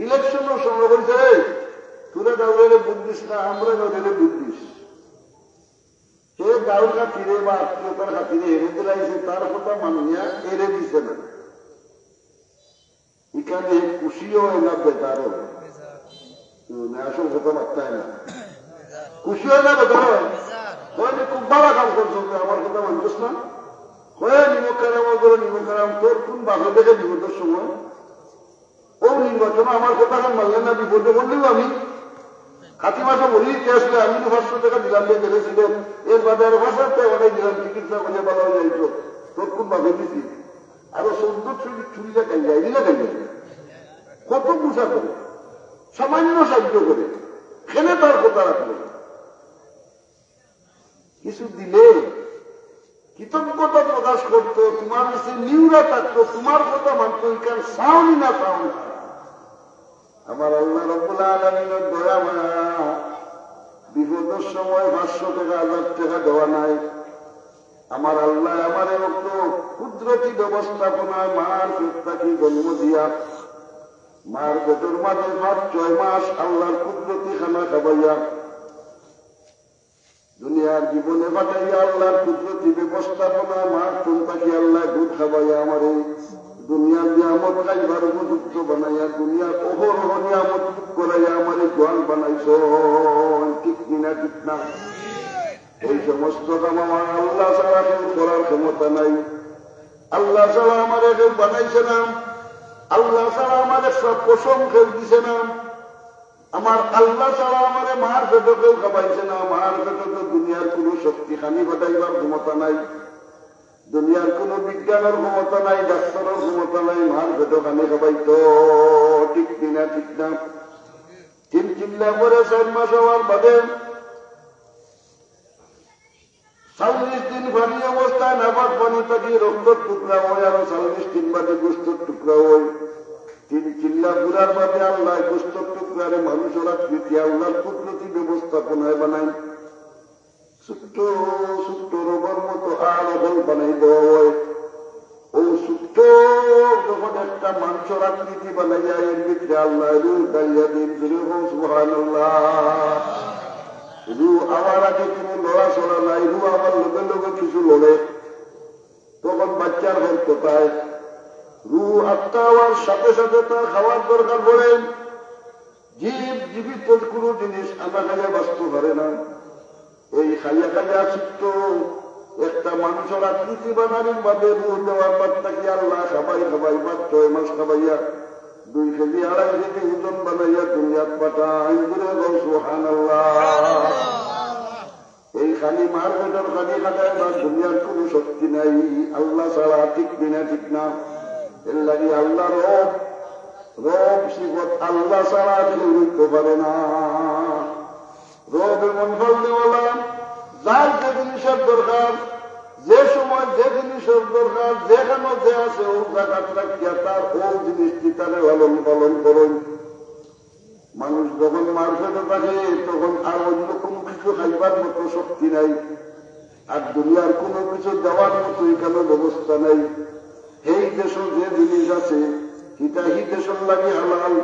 ইলেকশনর সময় কইছে, "এই, তোরা গাউরে ভোট দিস না, আমরা গাউরে ভোট দিস।" হে গাউর খাতিরে বা আত্মীয়তার খাতিরে হেরে দিলাইছে, তার কথা মানিয়া এরে দিছে না। ইখানে খুশি অয় না বেজার অয়? না, আসল কথা মাততায় না। খুশি অয় না বেজার অয়? কয় নি, "খুব ভালা কাম করছস, তুই আমার কথা মানছস না?" কয়, "নিমক হারাম, ওই করে নিমক হারাম, তোর কোন বাপে দেখে বিপদর সময়? ও নির্বাচন আমার কথা খান মানলে না, বিপদে পড়লেও আমি খাতি মাসে মরি, কে আসলে আমি তো পাঁচশো টেকা দিলাম, দিয়ে গেলে ছিল, এর বাদে আরো পাঁচ হাজার টেকা পাঠাই দিলাম, চিকিৎসা করে ভালো হয়ে যাইতো, তোর কোন বাপে দিছি?" আরো চোদ্দ চুরি, চুরিটা খাই যায়, দিলে খাই যায়। কত পূজা করে, সামান্য সাহায্য করে, খেলে তার কথা রাখলো। কিছু দিলে কৃতজ্ঞতা প্রকাশ করতো, তোমার কাছে নিউরা থাকতো, তোমার কথা মানতো, ইখান চাওনি না চাওনি। আমার আল্লাহ রব্বুল আলামিনের দয়া মায়া, বিপদর সময় পাঁচশো টেকা, হাজার টেকা দেওয়া নাই। আমার আল্লাহ আমারে অত কুদরতি ব্যবস্থাপনায় মার পেট থাকি জন্ম দিয়া, মার পেটর মাঝে পাঁচ ছয় মাস আল্লাহর কুদরতি খানা খাবাইয়া, দুনিয়ার জীবনে পাঠাইয়া আল্লাহর কুদরতি ব্যবস্থাপনায় মার পেট থাকি আল্লাহ দুধ খাবাইয়া আমারে দুনিয়ার নিয়ামত খাইবার উপযুক্ত বানাইয়া, দুনিয়ার অহরহ নিয়ামত ভোগ করাইয়া আমারে জোয়ান বানাইছইন। ঠিক কি না? ঠিক না? এই সমস্ত কাম আমার আল্লাহ ছাড়া কেউ করার ক্ষমতা নাই। আল্লাহ ছাড়া আমারে কেউ বানাইছে না, আল্লাহ ছাড়া আমারে সব পোষণ কেউ দিছে না, আমার আল্লাহ ছাড়া আমারে মার পেটো কেউ খাবাইছে না, মার পেটো তো দুনিয়ার কোনো শক্তি খানি পাঠাইবার ক্ষমতা নাই, দুনিয়ার কোনো বিজ্ঞানের ক্ষমতা নাই, ডাক্তারের ক্ষমতা নাই, মার পেটো খানি খাবাইতো। ঠিক কি না? ঠিক না? তিন চিল্লা পরে চার মাস হওয়ার বাদে চল্লিশ দিন পানি অবস্থায় নাপাক পানি থাকি রক্তর টুকরা হয়, আর চল্লিশ দিন বাদে গোস্তর টুকরা হয়। তিন চিল্লা পুরার বাদে আল্লাহ গোস্তর টুকরারে মানুষর আকৃতি আল্লাহর কুদরতি ব্যবস্থাপনায় বানাই। ছোট্ট ছোট্ট রোগর মতো আড় হল বানাই দেওয়া হয়। ও ছোট্ট যখন একটা মানুষর আকৃতি বানাইয়া এর ভিতরে আল্লাহ রূহ ডালিয়া দিন, জোরে হোক সুবহানাল্লাহ। রূহ আওয়ার আগে কোনো লড়াচড়া নাই, রূহ আওয়ার লগে লগে কিছু লড়ে। তখন বাচ্চার হল কোথায়? রূহ আত্মা আওয়ার সাথে সাথে তার খাওয়ার দরকার পড়ে। জীব জীবিত কোনো জিনিস আনা খাইয়া বাঁচতে পারে না। এই খাইয়া খাইয়া ছোট্ট একটা মানুষর আকৃতি বানানির বাদে রূহ দেওয়ার বাদ থাকি আল্লাহ খাবাই খাবাই পাঁচ ছয় মাস খাবাইয়া দুই কেজি, আড়াই কেজি ওজন বানাইয়া দুনিয়াত পাঠাইন। জোরে কও সুবহানাল্লাহ। এই খালি মার পেটর খালি খাটাইবার দুনিয়ার কুনু শক্তি নাই আল্লাহ ছাড়া, ঠিক নি না? ঠিক না? এর লাগি আল্লাহ রব, রব সিফত আল্লাহ ছাড়া কেউ অইতে পারে না। রব এমন ফজলওয়ালা, যার যে জিনিসের দরকার, যে সময় যে জিনিসের দরকার, যেখানো যে আছে, অউ জাগাত রাখিয়া তার অউ জিনিস দি তারে লালন পালন করইন। মানুষ যখন মার পেটো থাকে, তখন আর অন্য কুনু কিছু খাইবার মতো শক্তি নাই, আর দুনিয়ার কুনু কিছু দেওয়ার মতো ইখানো ব্যবস্থা নাই। হেই দেশো যে জিনিস আছে, ইটা হি দেশর লাগি হালাল,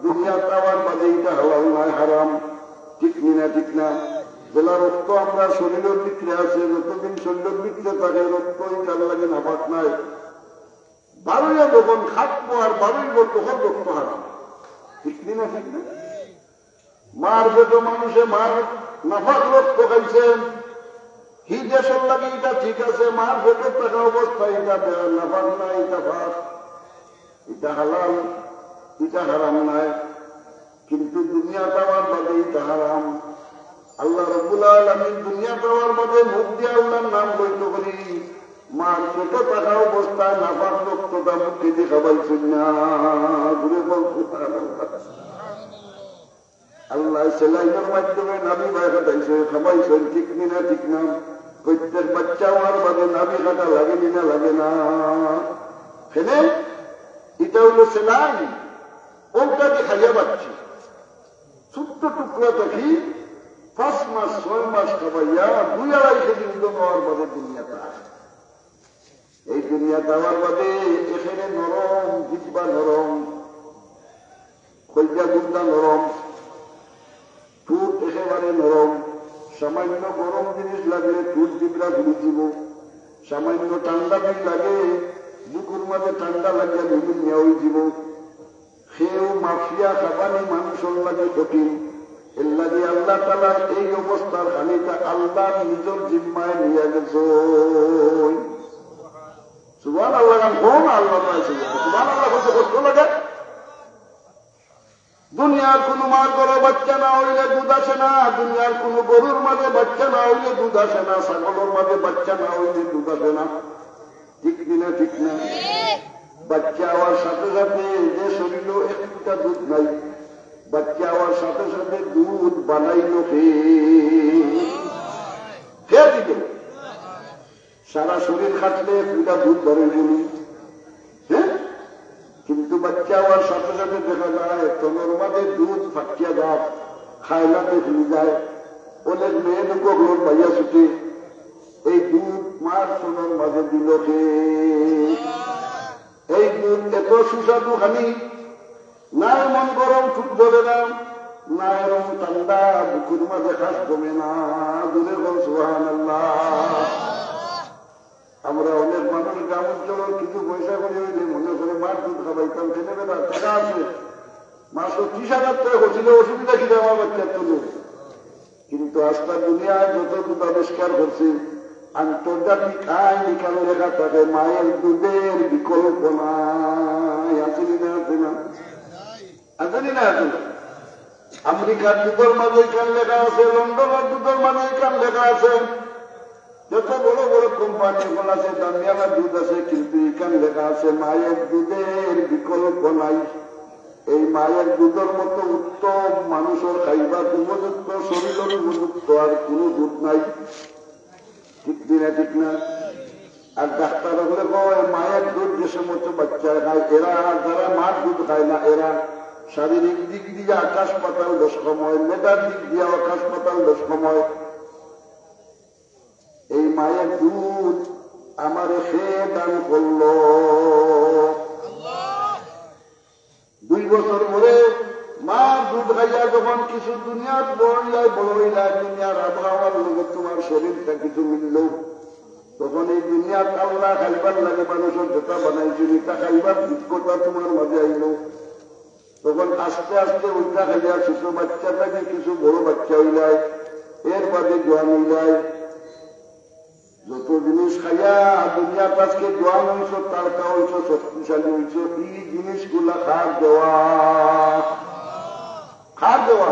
দুনিয়াত আওয়ার বাদে ইটা হালাল নায়, হারাম। ঠিক নি না? ঠিক না? যেলা রক্ত আমরার শরীরর ভিতরে আছে, যতদিন শরীরর ভিতরে থাকে, রক্ত ইটার লাগি নাপাক নায়। বারইয়া যখন খাটবো আর বারইবো, তখন রক্ত হারাম। ঠিক নি না? ঠিক না? মার পেটো মানুষে মার নাপাক রক্ত খাইছে, হি দেশর লাগি ইটা ঠিক আছে, মার পেটো থাকা অবস্থায় ইটা বে-, নাপাক নায়, ইটা পাক, ইটা হালাল, ইটা হারাম নায়। কিন্তু দুনিয়াত আওয়ার বাদে ইটা হারাম। আল্লাহ রাব্বুল আলামিন দুনিয়াত আওয়ার বাদে মুখ দিয়া আল্লাহর নাম লইতো করি, মার পেটো থাকা অবস্থায় নাপাক রক্তটা মুখে দি খাবাইছইন না। জোরে কও সুবহানাল্লাহ। আল্লায় সেলাইনর মাধ্যমে নাভি বায় খাটাইছে, খাবাইছইন, ঠিক নি না? ঠিক না? প্রত্যেক বাচ্চা অওয়ার বাদে নাভি খাটা লাগে নি না? লাগে না? কেনে? ইটা অইলো সেলাইন, অউটা দি খাইয়া বাচ্চি। ছোট্ট টুকরা থাকি পাঁচ মাস, ছয় মাস খাবাইয়া দুই আড়াই কেজি ওজন অওয়ার বাদে দুনিয়াত আয়। এই দুনিয়াত আওয়ার বাদে এখানে নরম, জিব্বা নরম, কলিজা গুর্দা নরম, ঠুট একেবারে নরম। সামান্য গরম জিনিস লাগলে ঠুট জিব্রা ফুলি যিবো, সামান্য ঠান্ডা যদি লাগে, বুকুর মাঝে ঠান্ডা লাগিয়া নিমোনিয়া অই যিবো। কেউ মাপিয়া খাবানি মানুষর লাগি কঠিন। এর লাগি আল্লাহ তাআলার এই অবস্থার খানিটা আল্লাহ নিজর জিম্মায় নিয়া গেছইন। সুবহানাল্লাহ, কারণ কোন আল্লাহ পাইছে? সুবহানাল্লাহ বলতে কষ্ট লাগে। দুনিয়ার কুনু মার ঘরো বাচ্চা না অইলে দুধ আসে না, দুনিয়ার কুনু গরুর মাঝে বাচ্চা না অইলে দুধ আসে না, ছাগলর মাঝে বাচ্চা না অইলে দুধ আসে না। ঠিক নি না? ঠিক না? বাচ্চা অওয়ার সাথে সাথে যে শরীরো এক ফুটা দুধ নাই, বাচ্চা অওয়ার সাথে সাথে দুধ বানাইলো কে? কে দিল? সারা শরীর খাটলে এক ফুটা দুধ বানাইলো নি? হ্যাঁ? কিন্তু বাচ্চা অওয়ার সাথে সাথে দেখা যায় তনর মাঝে দুধ ফাটিয়া যায়, খাইলাতে ফুলি যায়। অনেক মেয়ে লোক অকলর বাইয়া ছুটে, এই দুধ মার তনর মাঝে দিল কে? এই দুধ এত সুস্বাদু খানি, না এমন গরম ঠুট জ্বলে না, না এমন ঠান্ডা বুকুর মাঝে খাস জমে না। জোরে কও সুবহানাল্লাহ। আমরা অনেক মানুষ গ্রাম অঞ্চলর কিছু পয়সা করি অইলে মনে করে মার দুধ খাবাইতাম, কেনে বেটা টেকা আছে, মাসো ত্রিশ হাজার টেকা করছিল, অসুবিধা কি আমার বাচ্চার তো নেই। কিন্তু আস্তা দুনিয়ায় যত দুধ আবিষ্কার করছে, আন্তর্জাতিক আইন ইখান লেখা থাকে, মায়ের দুধের বিকল্প নাই। আছে নি না? আছে না? আছে নি না? আছে না? আমেরিকার দুধর মাঝে ইখান লেখা আছে, লন্ডনর দুধর মাঝে ইখান লেখা আছে, যত বড় বড় কোম্পানি অকল আছে, দামিয়ালা দুধ আছে, কিন্তু ইখান লেখা আছে, মায়ের দুধের বিকল্প নাই। এই মায়ের দুধর মতো উত্তম, মানুষর খাইবার উপযুক্ত, শরীরর উপযুক্ত আর কুনু দুধ নাই। ঠিক নি না? ঠিক না? আর ডাক্তার অকলে কয়, মায়ের দুধ যে সমস্ত বাচ্চায় খায়, এরা, যারা মার দুধ খায় না, এরা শারীরিক দিক দিয়া আকাশ পাতাল দশ সময়, মেধার দিক দিয়া আকাশ পাতাল দশ সময়। এই মায়ের দুধ আমারে কে দান করলো। দুই বছর পরে মার দুধ খাইয়া যখন কিছু দুনিয়াত বড় অইলায়, বড় অইলায়, দুনিয়ার আবহাওয়ার লগে তুমার শরীরটা কিছু মিললো, তখন এই দুনিয়াত আল্লায় খাইবার লাগি মানুষর যেটা বানাইছইন, ইটা খাইবার যোগ্যতা তুমার মাঝে আইলো। তখন আস্তে আস্তে অইটা খাইয়া ছোট বাচ্চা থাকি কিছু বড় বাচ্চা অইলায়, এর বাদে জোয়ান অইলায়। যত জিনিস খাইয়া দুনিয়াত আজকে জোয়ান অইছো, তারকা অইছো, শক্তিশালী অইছো, ই জিনিসগুলা কার দেওয়া? কার দেওয়া?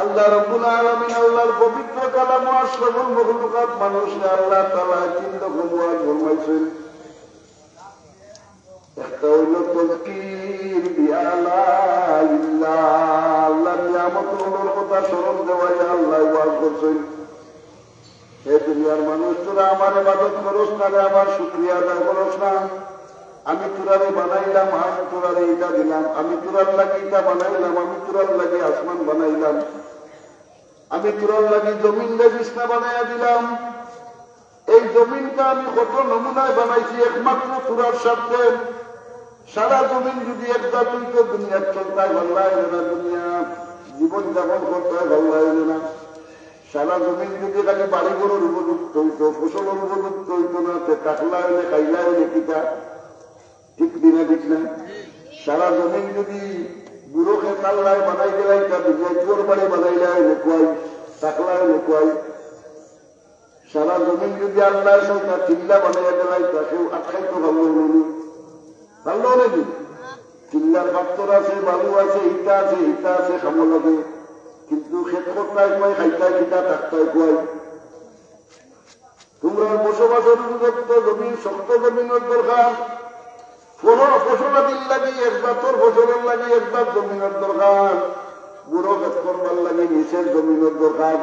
আল্লাহ রাব্বুল আলামিন আল্লাহর পবিত্র কালাম আশরাফুল মখলুকাত মানুষরে আল্লাহ তাআলা তিন রকম ওয়াজ ফরমাইছইন। একটা অইলো তাযকির বিআলাইল্লাহ, আল্লাহর নিয়ামত অকলর কথা স্মরণ দেওয়াইয়া আল্লায় ওয়াজ করছইন। হে দুনিয়ার মানুষ, তোরা আমার ইবাদত করস না রে, আমার শুকরিয়া আদায় করস না। আমি তোরারে বানাইলাম, আমি তোরারে ইটা দিলাম, আমি তোরার লাগি ইটা বানাইলাম, আমি তোরার লাগি আসমান বানাইলাম, আমি তোরার লাগি জমিনরে বিছনা বানাইয়া দিলাম। এই জমিনটা আমি কত নমুনায় বানাইছি, একমাত্র তোরার স্বার্থে। সারা জমিন যদি এক জাত অইতো, দুনিয়াত চলতায় ভালা অইলে না, দুনিয়া জীবন যাপন করতায় ভালা অইলে না। সারা জমিন যদি খালি বাড়ি ঘরর উপযুক্ত অইতো, ফসলর উপযুক্ত অইতো না, তে থাকলা অইলে, খাইলা অইলে কিতা? ঠিক নি না, ঠিক না? সারা জমিন যদি বুড়ো খেত আল্লায় বানাই দিলাইতা, দুনিয়াত ঘর বাড়ি বানাইলা অইলে কুয়াই, থাকলা অইলে কুয়াই? সারা জমিন যদি আল্লায় ছয়টা টিল্লা বানাইয়া দিলাইতা, কেউ আটকাইতো পারলো না নি? পারলো না নি? টিল্লার পাথর আছে, বালু আছে, ইটা আছে, ইটা আছে, কামো লাগে। কিন্তু খেত করতায় কুয়াই, খাইতায় কিতা, থাকতায় কুয়াই? তোমরার বসবাসর উপযুক্ত জমিন, শক্ত জমিনর দরকার। ফসল, ফসলাদির লাগি এক জাতর ফসলর লাগি এক জাত জমিনর দরকার। বুড়ো খেত করবার লাগি নিচের জমিনর দরকার।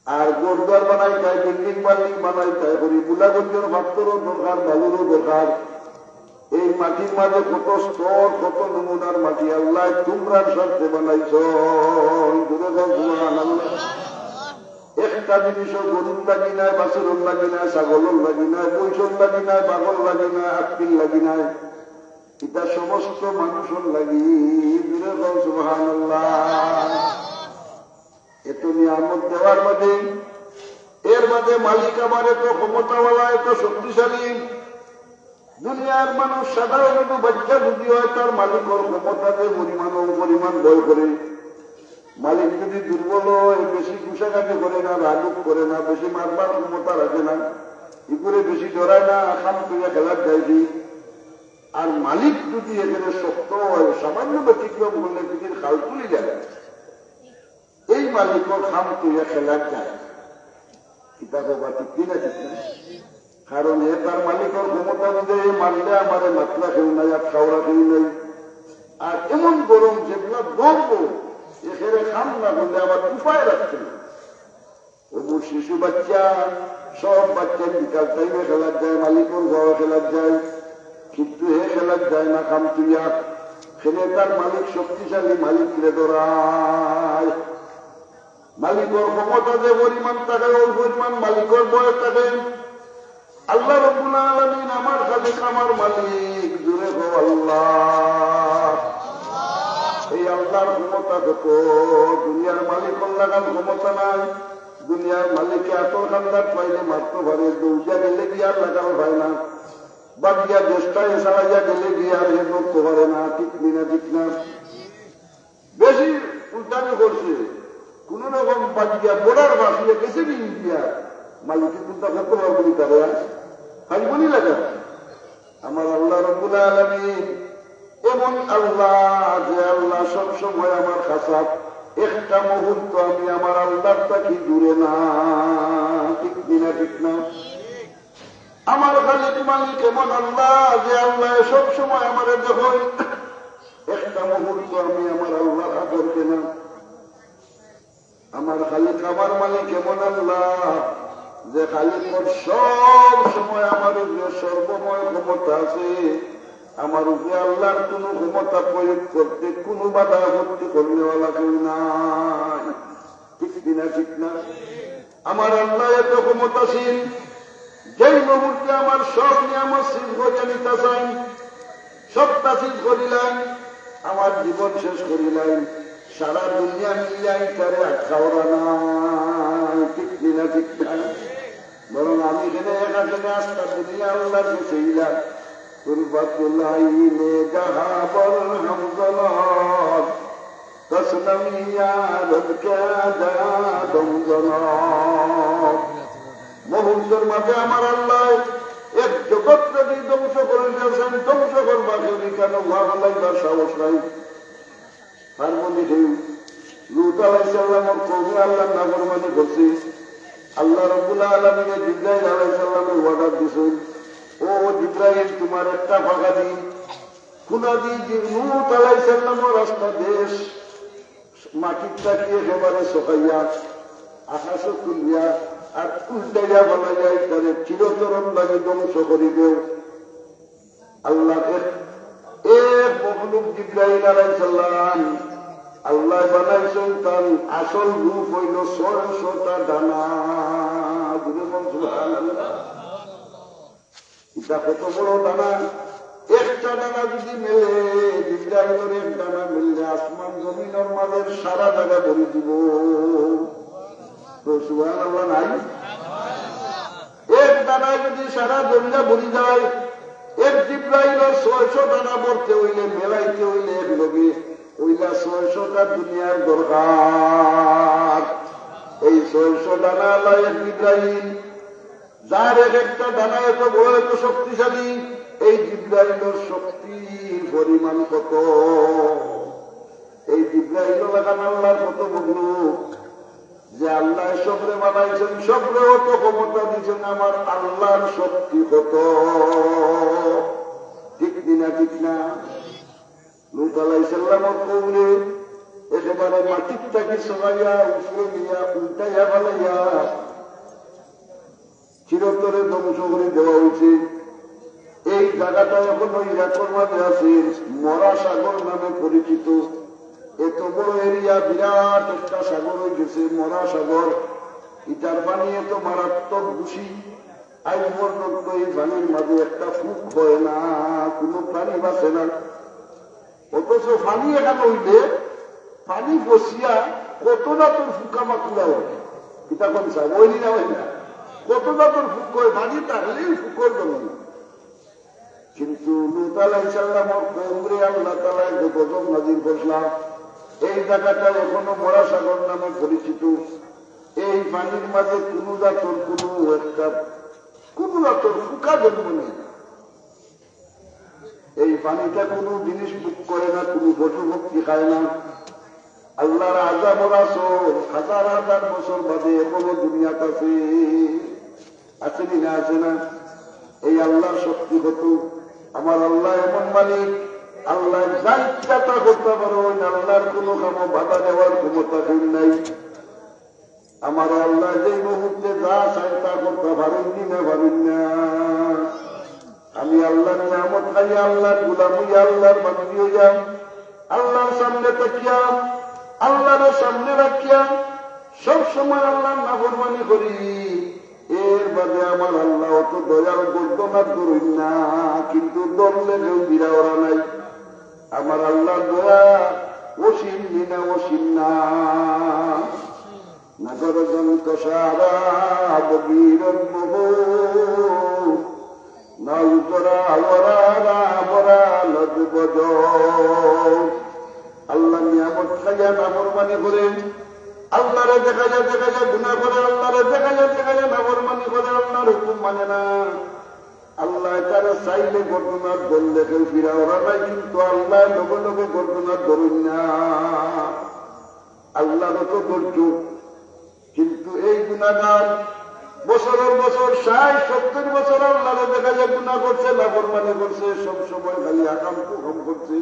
আর ঘরদুয়ার বানাইতায়, বিল্ডিং বাল্ডিং বানাইতায়, করি বুলাগঞ্জর পাথরও দরকার, বালুরও দরকার। এই মাটির মাঝে কত স্তর, কত নমুনার মাটি আল্লায় তোমরার স্বার্থে বানাইছইন। জোরে কও সুবহানাল্লাহ। একটা জিনিসও গরুর লাগি নায়, বাছুরর লাগি নায়, ছাগলর লাগি নায়, মহিষর লাগি নায়, বাঘর লাগি নায়, হাতির লাগি নায়। ইটা সমস্ত মানুষর লাগি। জোরে কও সুবহানাল্লাহ। এত নিয়ামত দেওয়ার বাদে, এর বাদে মালিক আমার এত ক্ষমতাওয়ালা, এত শক্তিশালী। দুনিয়ার মানুষ সাধারণত বাচ্চা যদি অয়, তার মালিকর ক্ষমতা যে পরিমাণ, অউ পরিমাণ ভয় করে। মালিক যদি দুর্বল অয়, বেশি গুছাগাছি করে না, রাগ করে না, বেশি মারবার ক্ষমতা রাখে না, ইগুরে বেশি ডরায় না, কাম করিয়া খেলাত যায়। আর মালিক যদি এখানে শক্ত অয়, সামান্য ব্যতিক্রম করলে যদি খাল তুলি যায়, এই মালিকর কাম তুইয়া খেলার যায়। কিতা কবা, ঠিক কি না, ঠিক না? কারণ হে তার মালিকর ক্ষমতা বুঝে, হে মারলে আমারে মাতরা কেউ নাই, আর খাওরা কেউ নাই। আর এমন গরম যেগুলা ধরবো, এখানে কাম না করলে আমার উপায় রাখতে না। অবু শিশু বাচ্চা, সব বাচ্চা বিকাল টাইমে খেলার যায়, মালিকর ঘর খেলার যায়, কিন্তু হে খেলার যায় না, কাম তুইয়া। খেলে তার মালিক শক্তিশালী, মালিকরে ডরায়। মালিকর ক্ষমতা যে পরিমাণ থাকে, অউ পরিমাণ মালিকর ভয় থাকে। আল্লাহ রাব্বুল আলামিন আমার খালিক, আমার মালিক, জোরে কও আল্লাহ। এই আল্লাহর ক্ষমতা কত, দুনিয়ার মালিকর লাখান ক্ষমতা নাই। দুনিয়ার মালিকে আতর কান্দাত পাইলে মারতো পারে, দৌড়িয়া গেলে গিয়া আর লাগাল পায় না। বাগিয়া দেশটায় চালাইয়া গেলে গিয়া আর হে ধরতো পারে না, ঠিক নি না, ঠিক না? বেশি উল্টামি করছে, কোন রকম বাদ দিয়া বর্ডার বাসিয়ে গেছে নি ইন্ডিয়া, মালিকে কুনটা করতে পারবো নি তারে, আর পারবো নি লাগা। আমার আল্লাহ রব্বুল আলামিন এমন আল্লাহ, যে আল্লাহ সব সময় আমার কাছে, একটা মুহূর্ত আমি আমার আল্লাহর থাকি দূরে না, ঠিক নি না, ঠিক না? আমার খালিক মালিক এমন আল্লাহ, যে আল্লাহ সব সময় আমারে দেখইন, একটা মুহূর্ত আমি আমার আল্লাহর আদর পেলাম। আমার খালিক আমার মালিক এমন আল্লাহ, যে খালিক সব সময় আমার উপরে সর্বময় ক্ষমতা আছে। আমার উপরে আল্লাহর কোনো ক্ষমতা প্রয়োগ করতে কোনো বাধা আপত্তি করনেওয়ালা কেউ নাই। ঠিক কি না? ঠিক না? আমার আল্লাহ এত ক্ষমতাশীল, যেই মুহূর্তে আমার সব নিয়ামত সিজ করিয়া নিতা চাইন, সবটা সিজ করিলাইন, আমার জীবন শেষ করিলাইন, সারা দুনিয়া মিলিয়া ইতারে আটকাওরা নাই। ঠিক কি না? ঠিক না? বরং আমি এখানে একা এখানে আস্তা দুনিয়া আল্লাহর কাছে ইলা। তুরবাতুল আইনে জাহা বরহাম জনক। تسلم يا رب كذا دمدم. মুহূর্তর মাঝে আমার আল্লাহ এক জগৎ যদি ধ্বংস করে দিয়েছেন, ধ্বংস করবা কেউ, কেন ওয়া ফালাইবার সাহস নাই। তার মানে কি? লূত আলাইহিস সালামর কওমে আল্লাহর নাফরমানি করছে। আল্লাহ রাব্বুল আলামিনে জিব্রাইল আলাইহিস সালামরে অর্ডার দিছেন, "ও জিব্রাইল, তোমার একটা ফাঁকা দি, খুনা দি যে লূত আলাইহিস সালামর রাস্তা দেশ, মাটির থাকি একেবারে সকাইয়া, আকাশো তুলিয়া, আর উল্টাইয়া ফালাইয়া ইতারে চিরতরর লাগি ধ্বংস করি দেও।" আল্লাহ এক, এক মখলুক জিব্রাইল আলাইহিস সালাম, আল্লাহ বানাইছেন তার আসল রূপ হইল ছয়শটা ডানা। জোরে বল সুবহানাল্লাহ। এটা কত বড় ডানা! একটা ডানা যদি মেলে, জিব্রাইলর এক ডানা মিললে আসমান জমিনর মাঝে সারা জায়গা ভরি দিব। তো সুবহানাল্লাহ নাই? এক ডানায় যদি সারা দুনিয়া ভরি যায়, এক জিব্রাইলর ছয়শো ডানা ভরতে হইলে, মেলাইতে হইলে এক লগে, ওইলা ছয়শোটা দুনিয়ার দরকার। এই ছয়শো ডানা আল্লাহ এক জিব্রাইল, যার এক একটা ডানা এত বড়, এত শক্তিশালী, এই জিব্রাইলর শক্তি পরিমাণ কত? এই জিব্রাইল লাখান আল্লাহর কত মখলুক, যে আল্লাহ সবরে বানাইছেন, সবরে অত ক্ষমতা দিয়েছেন, আমার আল্লাহর শক্তি কত? ঠিক কি না? ঠিক না? লূত আলাইহিস সালামর কওমরে একেবারে মাটির থাকি সরাইয়া, উপরে নিয়া, উল্টাইয়া ফালাইয়া, চিরতরে ধ্বংস করি দেওয়া হইছে। এই জাগাটা এখনো ইরাকর মাঝে আছে, মরা সাগর নামে পরিচিত। এত বড় এরিয়া, বিরাট একটা সাগর হয়ে গেছে, মরা সাগর। ইটার পানি এত মারাত্মক দূষি, আইজ পর্যন্ত এই পানির মাঝে একটা ফুক হয় না, কোনো প্রাণী বাঁচে না। অথচ পানি এখানে হইলে, পানি বসিয়া কত না তোর ফুকা মাকুড়া হয়। কিতা কোন সাহেব, ওই না হয় না? কত না তোর ফুক হয়, পানি থাকলেই ফুকর জন্য। কিন্তু লূত আলাইহিস সালামর কওমরে আল্লাহ তাআলা যে গজব নাজিল করছিলা, এই জাগাটা এখনো মরা সাগর নামে পরিচিত। এই পানির মাঝে কোনো জাতর কোনো একটা, কোনো জাতর ফুকা জন্ম নেই। এই পানিটা কোনো জিনিস ভোগ করে না, কোনো পশু পক্ষী খায় না। আল্লাহর আযাবর আসর হাজার হাজার বছর বাদে এখনো দুনিয়াত আছে। আছে নি না? আছে না? এই আল্লাহর শক্তি কত! আমার আল্লাহ এমন মালিক, আল্লাহ যা ইচ্ছা তা করতে পারইন, আল্লাহর কোনো কামো বাধা দেওয়ার ক্ষমতা কেউ নাই। আমার আল্লাহ যেই মুহূর্তে যা চায় তা করতে পারইন নি না? পারইন না? আমি আল্লাহর নিয়ামত খাইয়া, আল্লাহর গোলাম হইয়া, আল্লাহর বান্দি হইয়া, আল্লাহর সামনে তাকিয়া, আল্লাহর সামনে রাখিয়া সব সময় আল্লাহর নাফরমানি করি। এর বাদে আমার আল্লাহ অত দয়াল, গর্দনাত ধরইন না, কিন্তু ধরলে কেউ বিরা ওরা নাই। আমার আল্লাহর দয়া অসীম নি না? অসীম না? نظر زن کشارا بگیرد ببو، نازدرا ورا را برا لد بجو۔ আল্লাহর নিয়ামত খাইয়া নাফরমানি করে, আল্লাহরে দেখাইয়া দেখাইয়া গুনাহ করে, আল্লাহরে দেখাইয়া দেখাইয়া নাফরমানি করে, আল্লাহর হুকুম মানে না। আল্লাহ তারা চাইলে গর্দনাত ধরলে কেউ ফিরা ওরা নাই, কিন্তু আল্লাহ লগে লগে গর্দনাত ধরইন না। আল্লাহর তো ধৈর্য, কিন্তু এই গুনাহগার বছরের বছর, ষাট সত্তর বছর আল্লাহরে দেখা যায় গুনাহ করছে, নাফরমানি করছে, সব সময় খালি আকাম কুকাম করছে।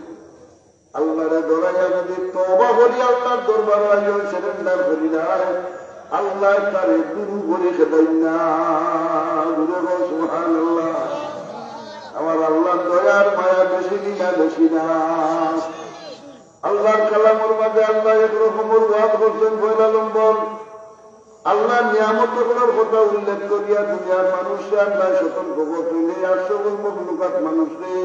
আল্লাহরে ধরাইয়া যদি তওবা করি, আল্লাহর দরবারে আইয়া সারেন্ডার করি না, আল্লাহ তারে দুরু করে খেদাইন না। জোরে বল সুবহানাল্লাহ। আমার আল্লাহর দয়ার মায়া বেশি নি না? বেশি না? আল্লাহর কালামর মাঝে আল্লাহ এক রকমর ওয়াজ করছেন। পয়লা নম্বর, আল্লাহর নিয়ামতগুলোর কথা উল্লেখ করিয়া দুনিয়ার মানুষরে আল্লাহ সতর্ক করছেন, এই আশরাফুল মখলুকাত মানুষরে,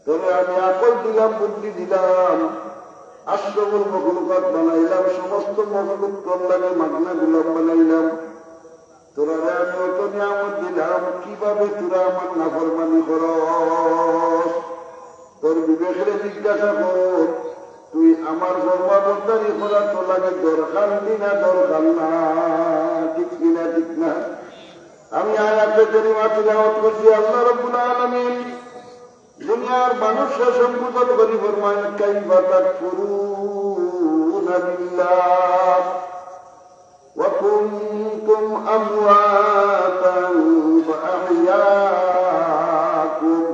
তোরে আমি আকল দিলাম, বুদ্ধি দিলাম, আশরাফুল মখলুকাত বানাইলাম, সমস্ত মখলুক তোর লাগি মাগনা গোলাম বানাইলাম। তোরারে আমি অত নিয়ামত দিলাম, কিভাবে তোরা আমার নাফরমানি করস? তোর বিবেকরে জিজ্ঞাসা কর, তুই আমার ফরমাবরদারি করা তো লাগে দরকার নি না, দরকার না, ঠিক কি না, ঠিক না? আমি আয়াতে কারিমা তিলাওয়াত করছি, আল্লাহ রাব্বুল আলামিন দুনিয়ার মানুষরে সম্বোধন করি ফরমায়, "কাইফা তাকফুরুনা বিল্লাহ ওয়া কুনতুম আমওয়াতান ফাআহইয়াকুম।"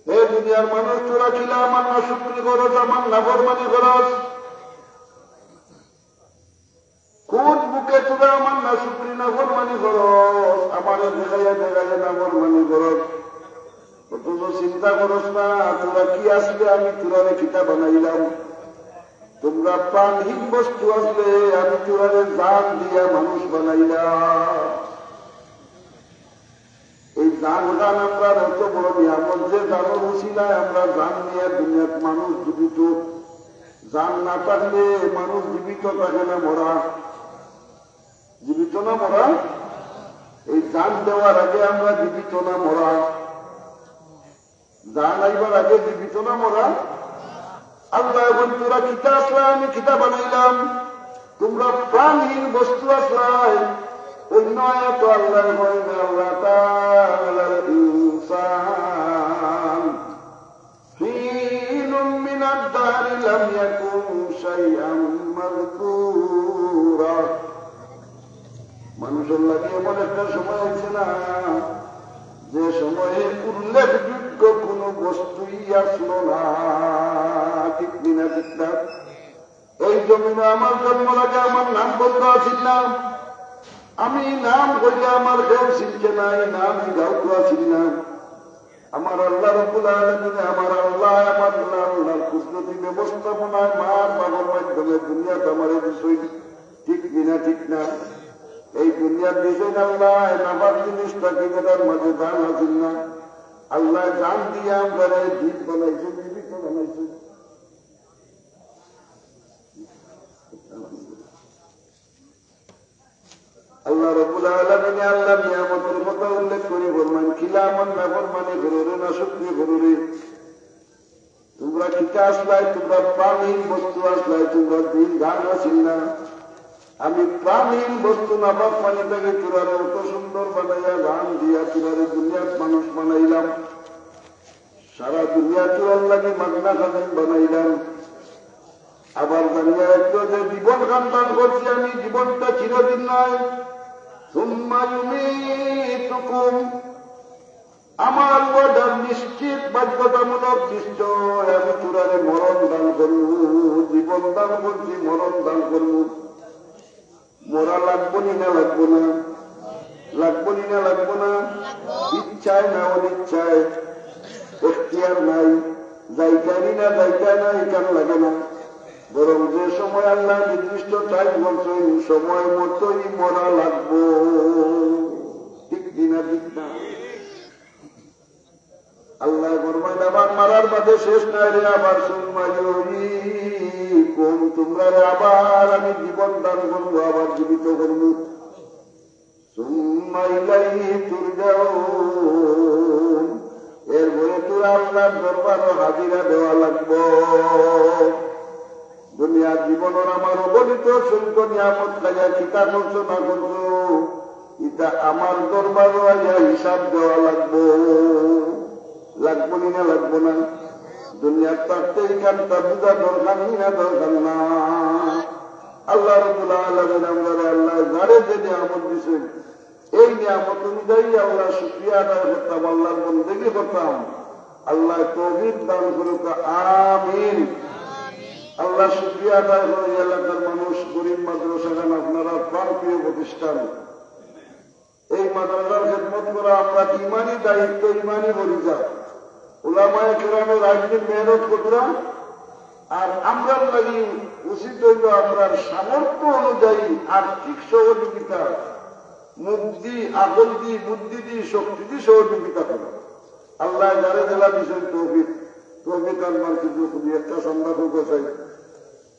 হে দুনিয়ার মানুষ, তোরা কিলা আমার নাশুকরি করস, আমার নাফরমানি করস? কোন মুখে তোরা আমার নাশুকরি নাফরমানি করস? আমারে দেখাইয়া দেখাইয়া নাফরমানি করস। অথচ চিন্তা করস না, তোরা কি আছলে আমি তোরারে কিতা বানাইলাম? তোমরা প্রাণহীন বস্তু আছলে আমি তোরারে জান দিয়া মানুষ বানাইলাম। এই জান খান আমরার অত বড় নিয়ামত, যে জানর উসিলায় আমরা জান নিয়া দুনিয়াত মানুষ জীবিত। জান না থাকলে মানুষ জীবিত থাকে না, মরা। জীবিত না মরা? এই জান দেওয়ার আগে আমরা জীবিত না মরা? জান আইবার আগে জীবিত না মরা? আল্লায় কইন, তোরা কিতা আছলা, আমি কিতা বানাইলাম? তোমরা প্রাণহীন বস্তু আছলায়। অন্য আয়াতো আল্লায় কইন, "আল্লাহ তাআলার ইনসান, হিনুম মিনাদ দাহরি লাম ইয়াকুন শাইআম মাযকুরা।" মানুষর লাগি এমন একটা সময় আইছে না, যে সময়ে উল্লেখযোগ্য কোনো বস্তুই আসলো না। ঠিক নি না, ঠিক না? এই জমিনো আমার জন্মর আগে আমার নাম বন্ধ আছিল না। আমি নাম কইলে আমার কেউ চিনছে না, এই নাম জিগাও তো আছিল না। আমার আল্লাহ রাব্বুল আলামিন, আমার আল্লাহ, আমার আল্লাহ, আল্লাহর কুদরতি ব্যবস্থাপনায় মার বাবার মাধ্যমে দুনিয়াত আমারে দিছইন। ঠিক নি না, ঠিক না? এই দুনিয়াত দিছইন আল্লায়, নাপাক জিনিসটা কি, যেটার মাঝে জান আছিল না। আল্লায় জান দিয়া আমরারে জীব বানাইছইন, জীবিত বানাইছইন। আল্লাহ রাব্বুল আলামিনে আল্লাহর নিয়ামতর কথা উল্লেখ করি ফরমাইন, "কিলা আমার নাফরমানি কররে, নাশুকরি কররে। তোমরা কিতা আছলায়, তোমরা প্রাণহীন বস্তু আছলায়, তোমরা দিন জান আছিল না। আমি প্রাণহীন বস্তু নাপাক পানি থাকি তোরারে অত সুন্দর বানাইয়া জান দিয়া তোরারে দুনিয়াত মানুষ বানাইলাম।" সারা দুনিয়া তোরার লাগি মাগনা খাদিম বানাইলাম। আবার জানিয়া রাখিও যে জীবন খান দান করছি আমি, জীবনটা চিরদিন নয়। সুম্মা ইউমীতুকুম, আমার অর্ডার নিশ্চিত, বাধ্যতামূলক নিশ্চয়, আমি তোরারে মরণ দান করমু, জীবন দান করছি, মরণ দান করমু। মরা লাগবো নি না লাগবো না? লাগবো নি না লাগবো না? ইচ্ছায় না অনিচ্ছায়, এখতিয়ার নাই, যাইতায় নি না যাইতায় না, ইখান লাগে না। বরং যে সময় আল্লায় নির্দিষ্ট টাইম বলছইন, সময় মতোই মরা লাগবো। ঠিক নি না, ঠিক না? আল্লায় ফরমাইন, আবার মারার বাদে শেষ নায় রে, আবার সুম্মা ইউহয়ীকুম, তোমরারে আবার আমি জীবন দান করমু, আবার জীবিত করমু। সুম্মা ইলাইহি তুরজাউন, এরপরে তোরা আল্লাহর দরবারো হাজিরা দেওয়া লাগবো। দুনিয়ার জীবনর আমার অগণিত অসংখ্য নিয়ামত খাইয়া কিতা করছো না করছো, ইতা আমার দরবারো আইয়া হিসাব দেওয়া লাগবো। লাগবো নি না লাগবো না? দুনিয়ার থাকতে ইখানটা বুঝা দরকার নি না দরকার না? আল্লাহ রাব্বুল আলামিন আমরারে আল্লায় যারে যে নিয়ামত দিছইন, এই নিয়ামত অনুযায়ী আল্লাহর শুকরিয়া আদায় করতাম, আল্লাহর বন্দেগী করতাম। আল্লায় তৌফিক দান করুক, আমিন। আল্লাহর শুকরিয়া আদায় করো, এই এলাকার মানুষ, গরিব মাদ্রাসাখান আপনারা প্রাণপ্রিয় প্রতিষ্ঠান। এই মাদ্রাসার খেদমত করা আমরার ইমানি দায়িত্ব, ইমানি ফরিজা। উলামায়ে কেরামে রাইত দিন মেহনত কররা, আর আমরার লাগি উচিত অইলো আমরার সামর্থ্য অনুযায়ী আর্থিক সহযোগিতা, মুখ দি, আকল দি, বুদ্ধি দি, শক্তি দি সহযোগিতা করা। আল্লায় যারে যেলা দিছইন তৌফিক, তৌফিক আনবার কিছু খুবই একটা চান্দা খুব চাই।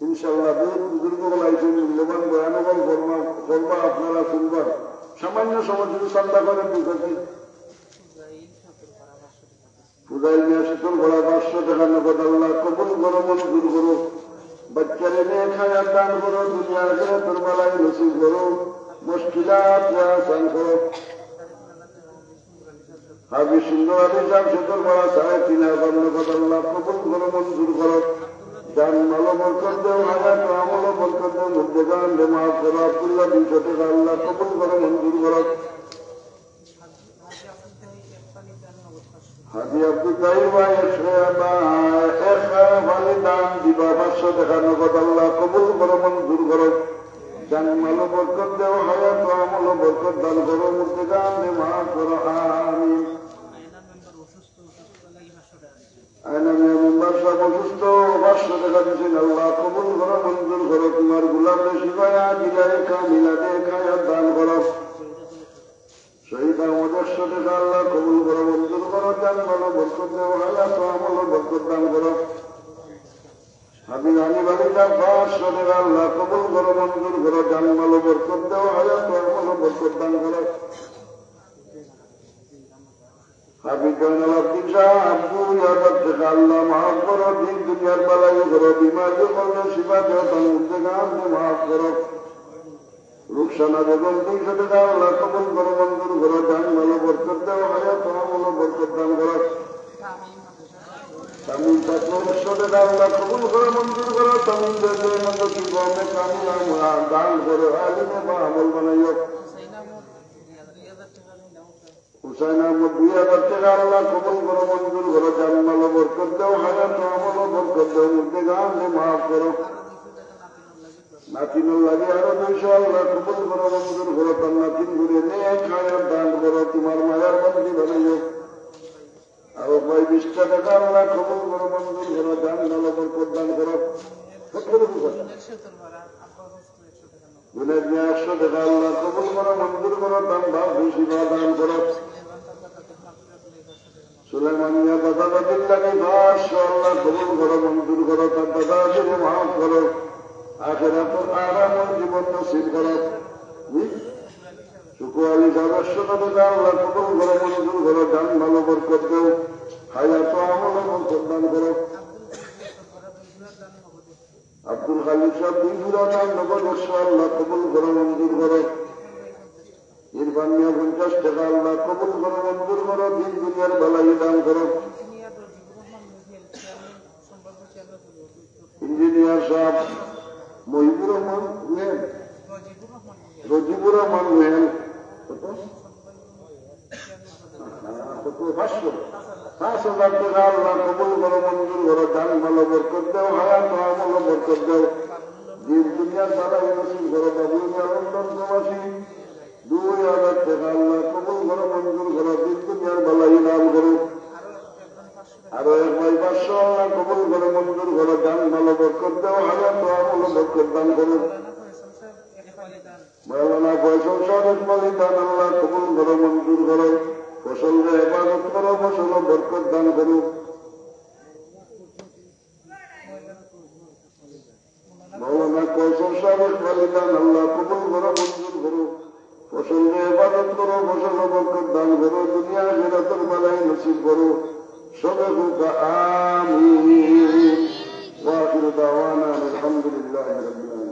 ইনশাআল্লাহ, বহুত বুজুর্গ অকল আইছইন, মূল্যবান বয়ান অকল করবা, করবা, আপনারা শুনবা। সামান্য সময় কিছু চান্দা করেন, বুঝাচ্ছি। ফুজাইল মিয়া শীতলপাড়া পাঁচশো টেকা নগদ, আল্লাহ কবুল করো, মঞ্জুর করো। বাচ্চারে নেক হায়াত দান করো, দুনিয়া আখিরাতর ভালাই নসিব করো। মুশকিলাত আসান করো। হাফিজ সুন্দর আলী সাহেব শীতলপাড়া সাড়ে তিন হাজার নগদ, আল্লাহ কবুল করো, মঞ্জুর করো। জান মালো বরকত দেও, হায়াত আমলো বরকত দেও, মুর্দেগান রে মাফ করো। আব্দুল্লাহ দুইশো টেকা, আল্লাহ কবুল করো, মঞ্জুর করো। হাজি আব্দুল তাহির ভাই, একশো, এক পালি দান দিবা, পাঁচশো টেকা নগদ, আল্লাহ কবুল করো, মঞ্জুর করো। জান মালো বরকত দেও, হায়াত আমলো বরকত দান করো, মুর্দেগান রে মাফ করো, আমিন। আয়না মিয়া মেম্বার সাহেব অসুস্থ, পাঁচশো টেকা দিছেন, আল্লাহ কবুল করো, মঞ্জুর করো, তোমার গোলামরে শিফায়ে আজিলা কামিলা দে, হায়াত দান করো। শহীদ আহমদ একশো টেকা, আল্লাহ কবুল করো, মঞ্জুর করো, জান মালো বরকত দেও, হায়াত আমলো বরকত দান করো। হাবিব আলী বাড়িটা পাঁচশো টেকা, আল্লাহ কবুল করো, মঞ্জুর করো, জান মালো বরকত দেও, হায়াত আমলো বরকত দান করো। হাবিব জয়নাল আব্দিন সাহেব দুই হাজার টেকা, আল্লাহ মাফ করো, দিন দুনিয়ার ভালাই করো, বিমারি করলে শিফা দেও, তার মুর্দেগান রে মাফ করো। রুকসানা বেগম দুইশো টেকা, আল্লাহ কবুল করো, মঞ্জুর করো, জান মালো বরকত দেও, হায়াত আমলো বরকত দান করো। তামিম পাঁচশো টেকা, আল্লাহ কবুল করো, মঞ্জুর করো, তামিম বেগম মঞ্জুর করো, কামিলা দান করো, আলিমে বা আমল বানাইও। হুসাইন আহমদ দুই হাজার টেকা, আল্লাহ কবুল করো, মঞ্জুর করো, জান মালো বরকত দেও, হায়াত আমলো বরকত দেও, মুর্দেগান রে মাফ করো। নাতিনর লাগি আরো দুইশো, আল্লাহ কবুল করো, মঞ্জুর করো, তার নাতিন করে নেক হায়াত দান করো, তোমার মায়ার বান্দি বানাইও। আরো ভাই বিশ টেকা, আল্লাহ কবুল করো, মঞ্জুর করো, জান মালো বরকত দান করো। কত করে দিবা? জুনাইদ মিয়া একশো টেকা, আল্লাহ কবুল করো, মঞ্জুর করো, তার বাপ বেশি বা দান করো। সুলেমান মিয়া দাদা দাদির লাগি পাঁচশো, আল্লাহ কবুল করো, মঞ্জুর করো, তার দাদা দাদিরে মাফ করো, আখেরাতর আরামর জীবন নসিব করো। হুম? শুকু আলী সাহেব একশো টেকা, আল্লাহ কবুল করো, মঞ্জুর করো, জান মালো বরকত দেও, হায়াত আমলো বরকত দান করো। আব্দুল খালিক সাহেব দুই জোড়া দান নগদ একশো, আল্লাহ কবুল করো, মঞ্জুর করো। ইরফান মিয়া পঞ্চাশ টেকা, আল্লাহ কবুল করো, মঞ্জুর করো, দিন দুনিয়ার ভালাই দান করো। ইঞ্জিনিয়ার সাহেব মহিবুর রহমান মেহেন, রজিবুর রহমান মেহেন, কত? কত? পাঁচশো। পাঁচ হাজার টেকা, আল্লাহ কবুল করো, মঞ্জুর করো, জান মালো বরকত দেও, হায়াত আমলো বরকত দেও, দিন দুনিয়ার ভালাই নসিব করো। বাবুল মিয়া লন্ডন প্রবাসী দুই হাজার টেকা, আল্লাহ কবুল করো, মঞ্জুর করো, দিন দুনিয়ার ভালাই দান করো। আরো এক ভাই পাঁচশো, আল্লাহ কবুল করো, মঞ্জুর করো, জান মালো বরকত দেও, হায়াত আমলো বরকত দান করো। মাওলানা ফয়সল সাহেব ইসমাইলি দান, আল্লাহ কবুল করো, মঞ্জুর করো, ফসলরে হেফাজত করো, ফসলো বরকত দান করো। মাওলানা কৌশল সাহেব ইসমাইলি দান, আল্লাহ কবুল করো, মঞ্জুর করো, ফসলরে হেফাজত করো, ফসলো বরকত দান করো, দুনিয়া আখিরাতর ভালাই নসিব করো, সবে কউক্কা আমিন। ওয়া আখিরু দাওয়ানা আলহামদুলিল্লাহি রাব্বিল আলামিন।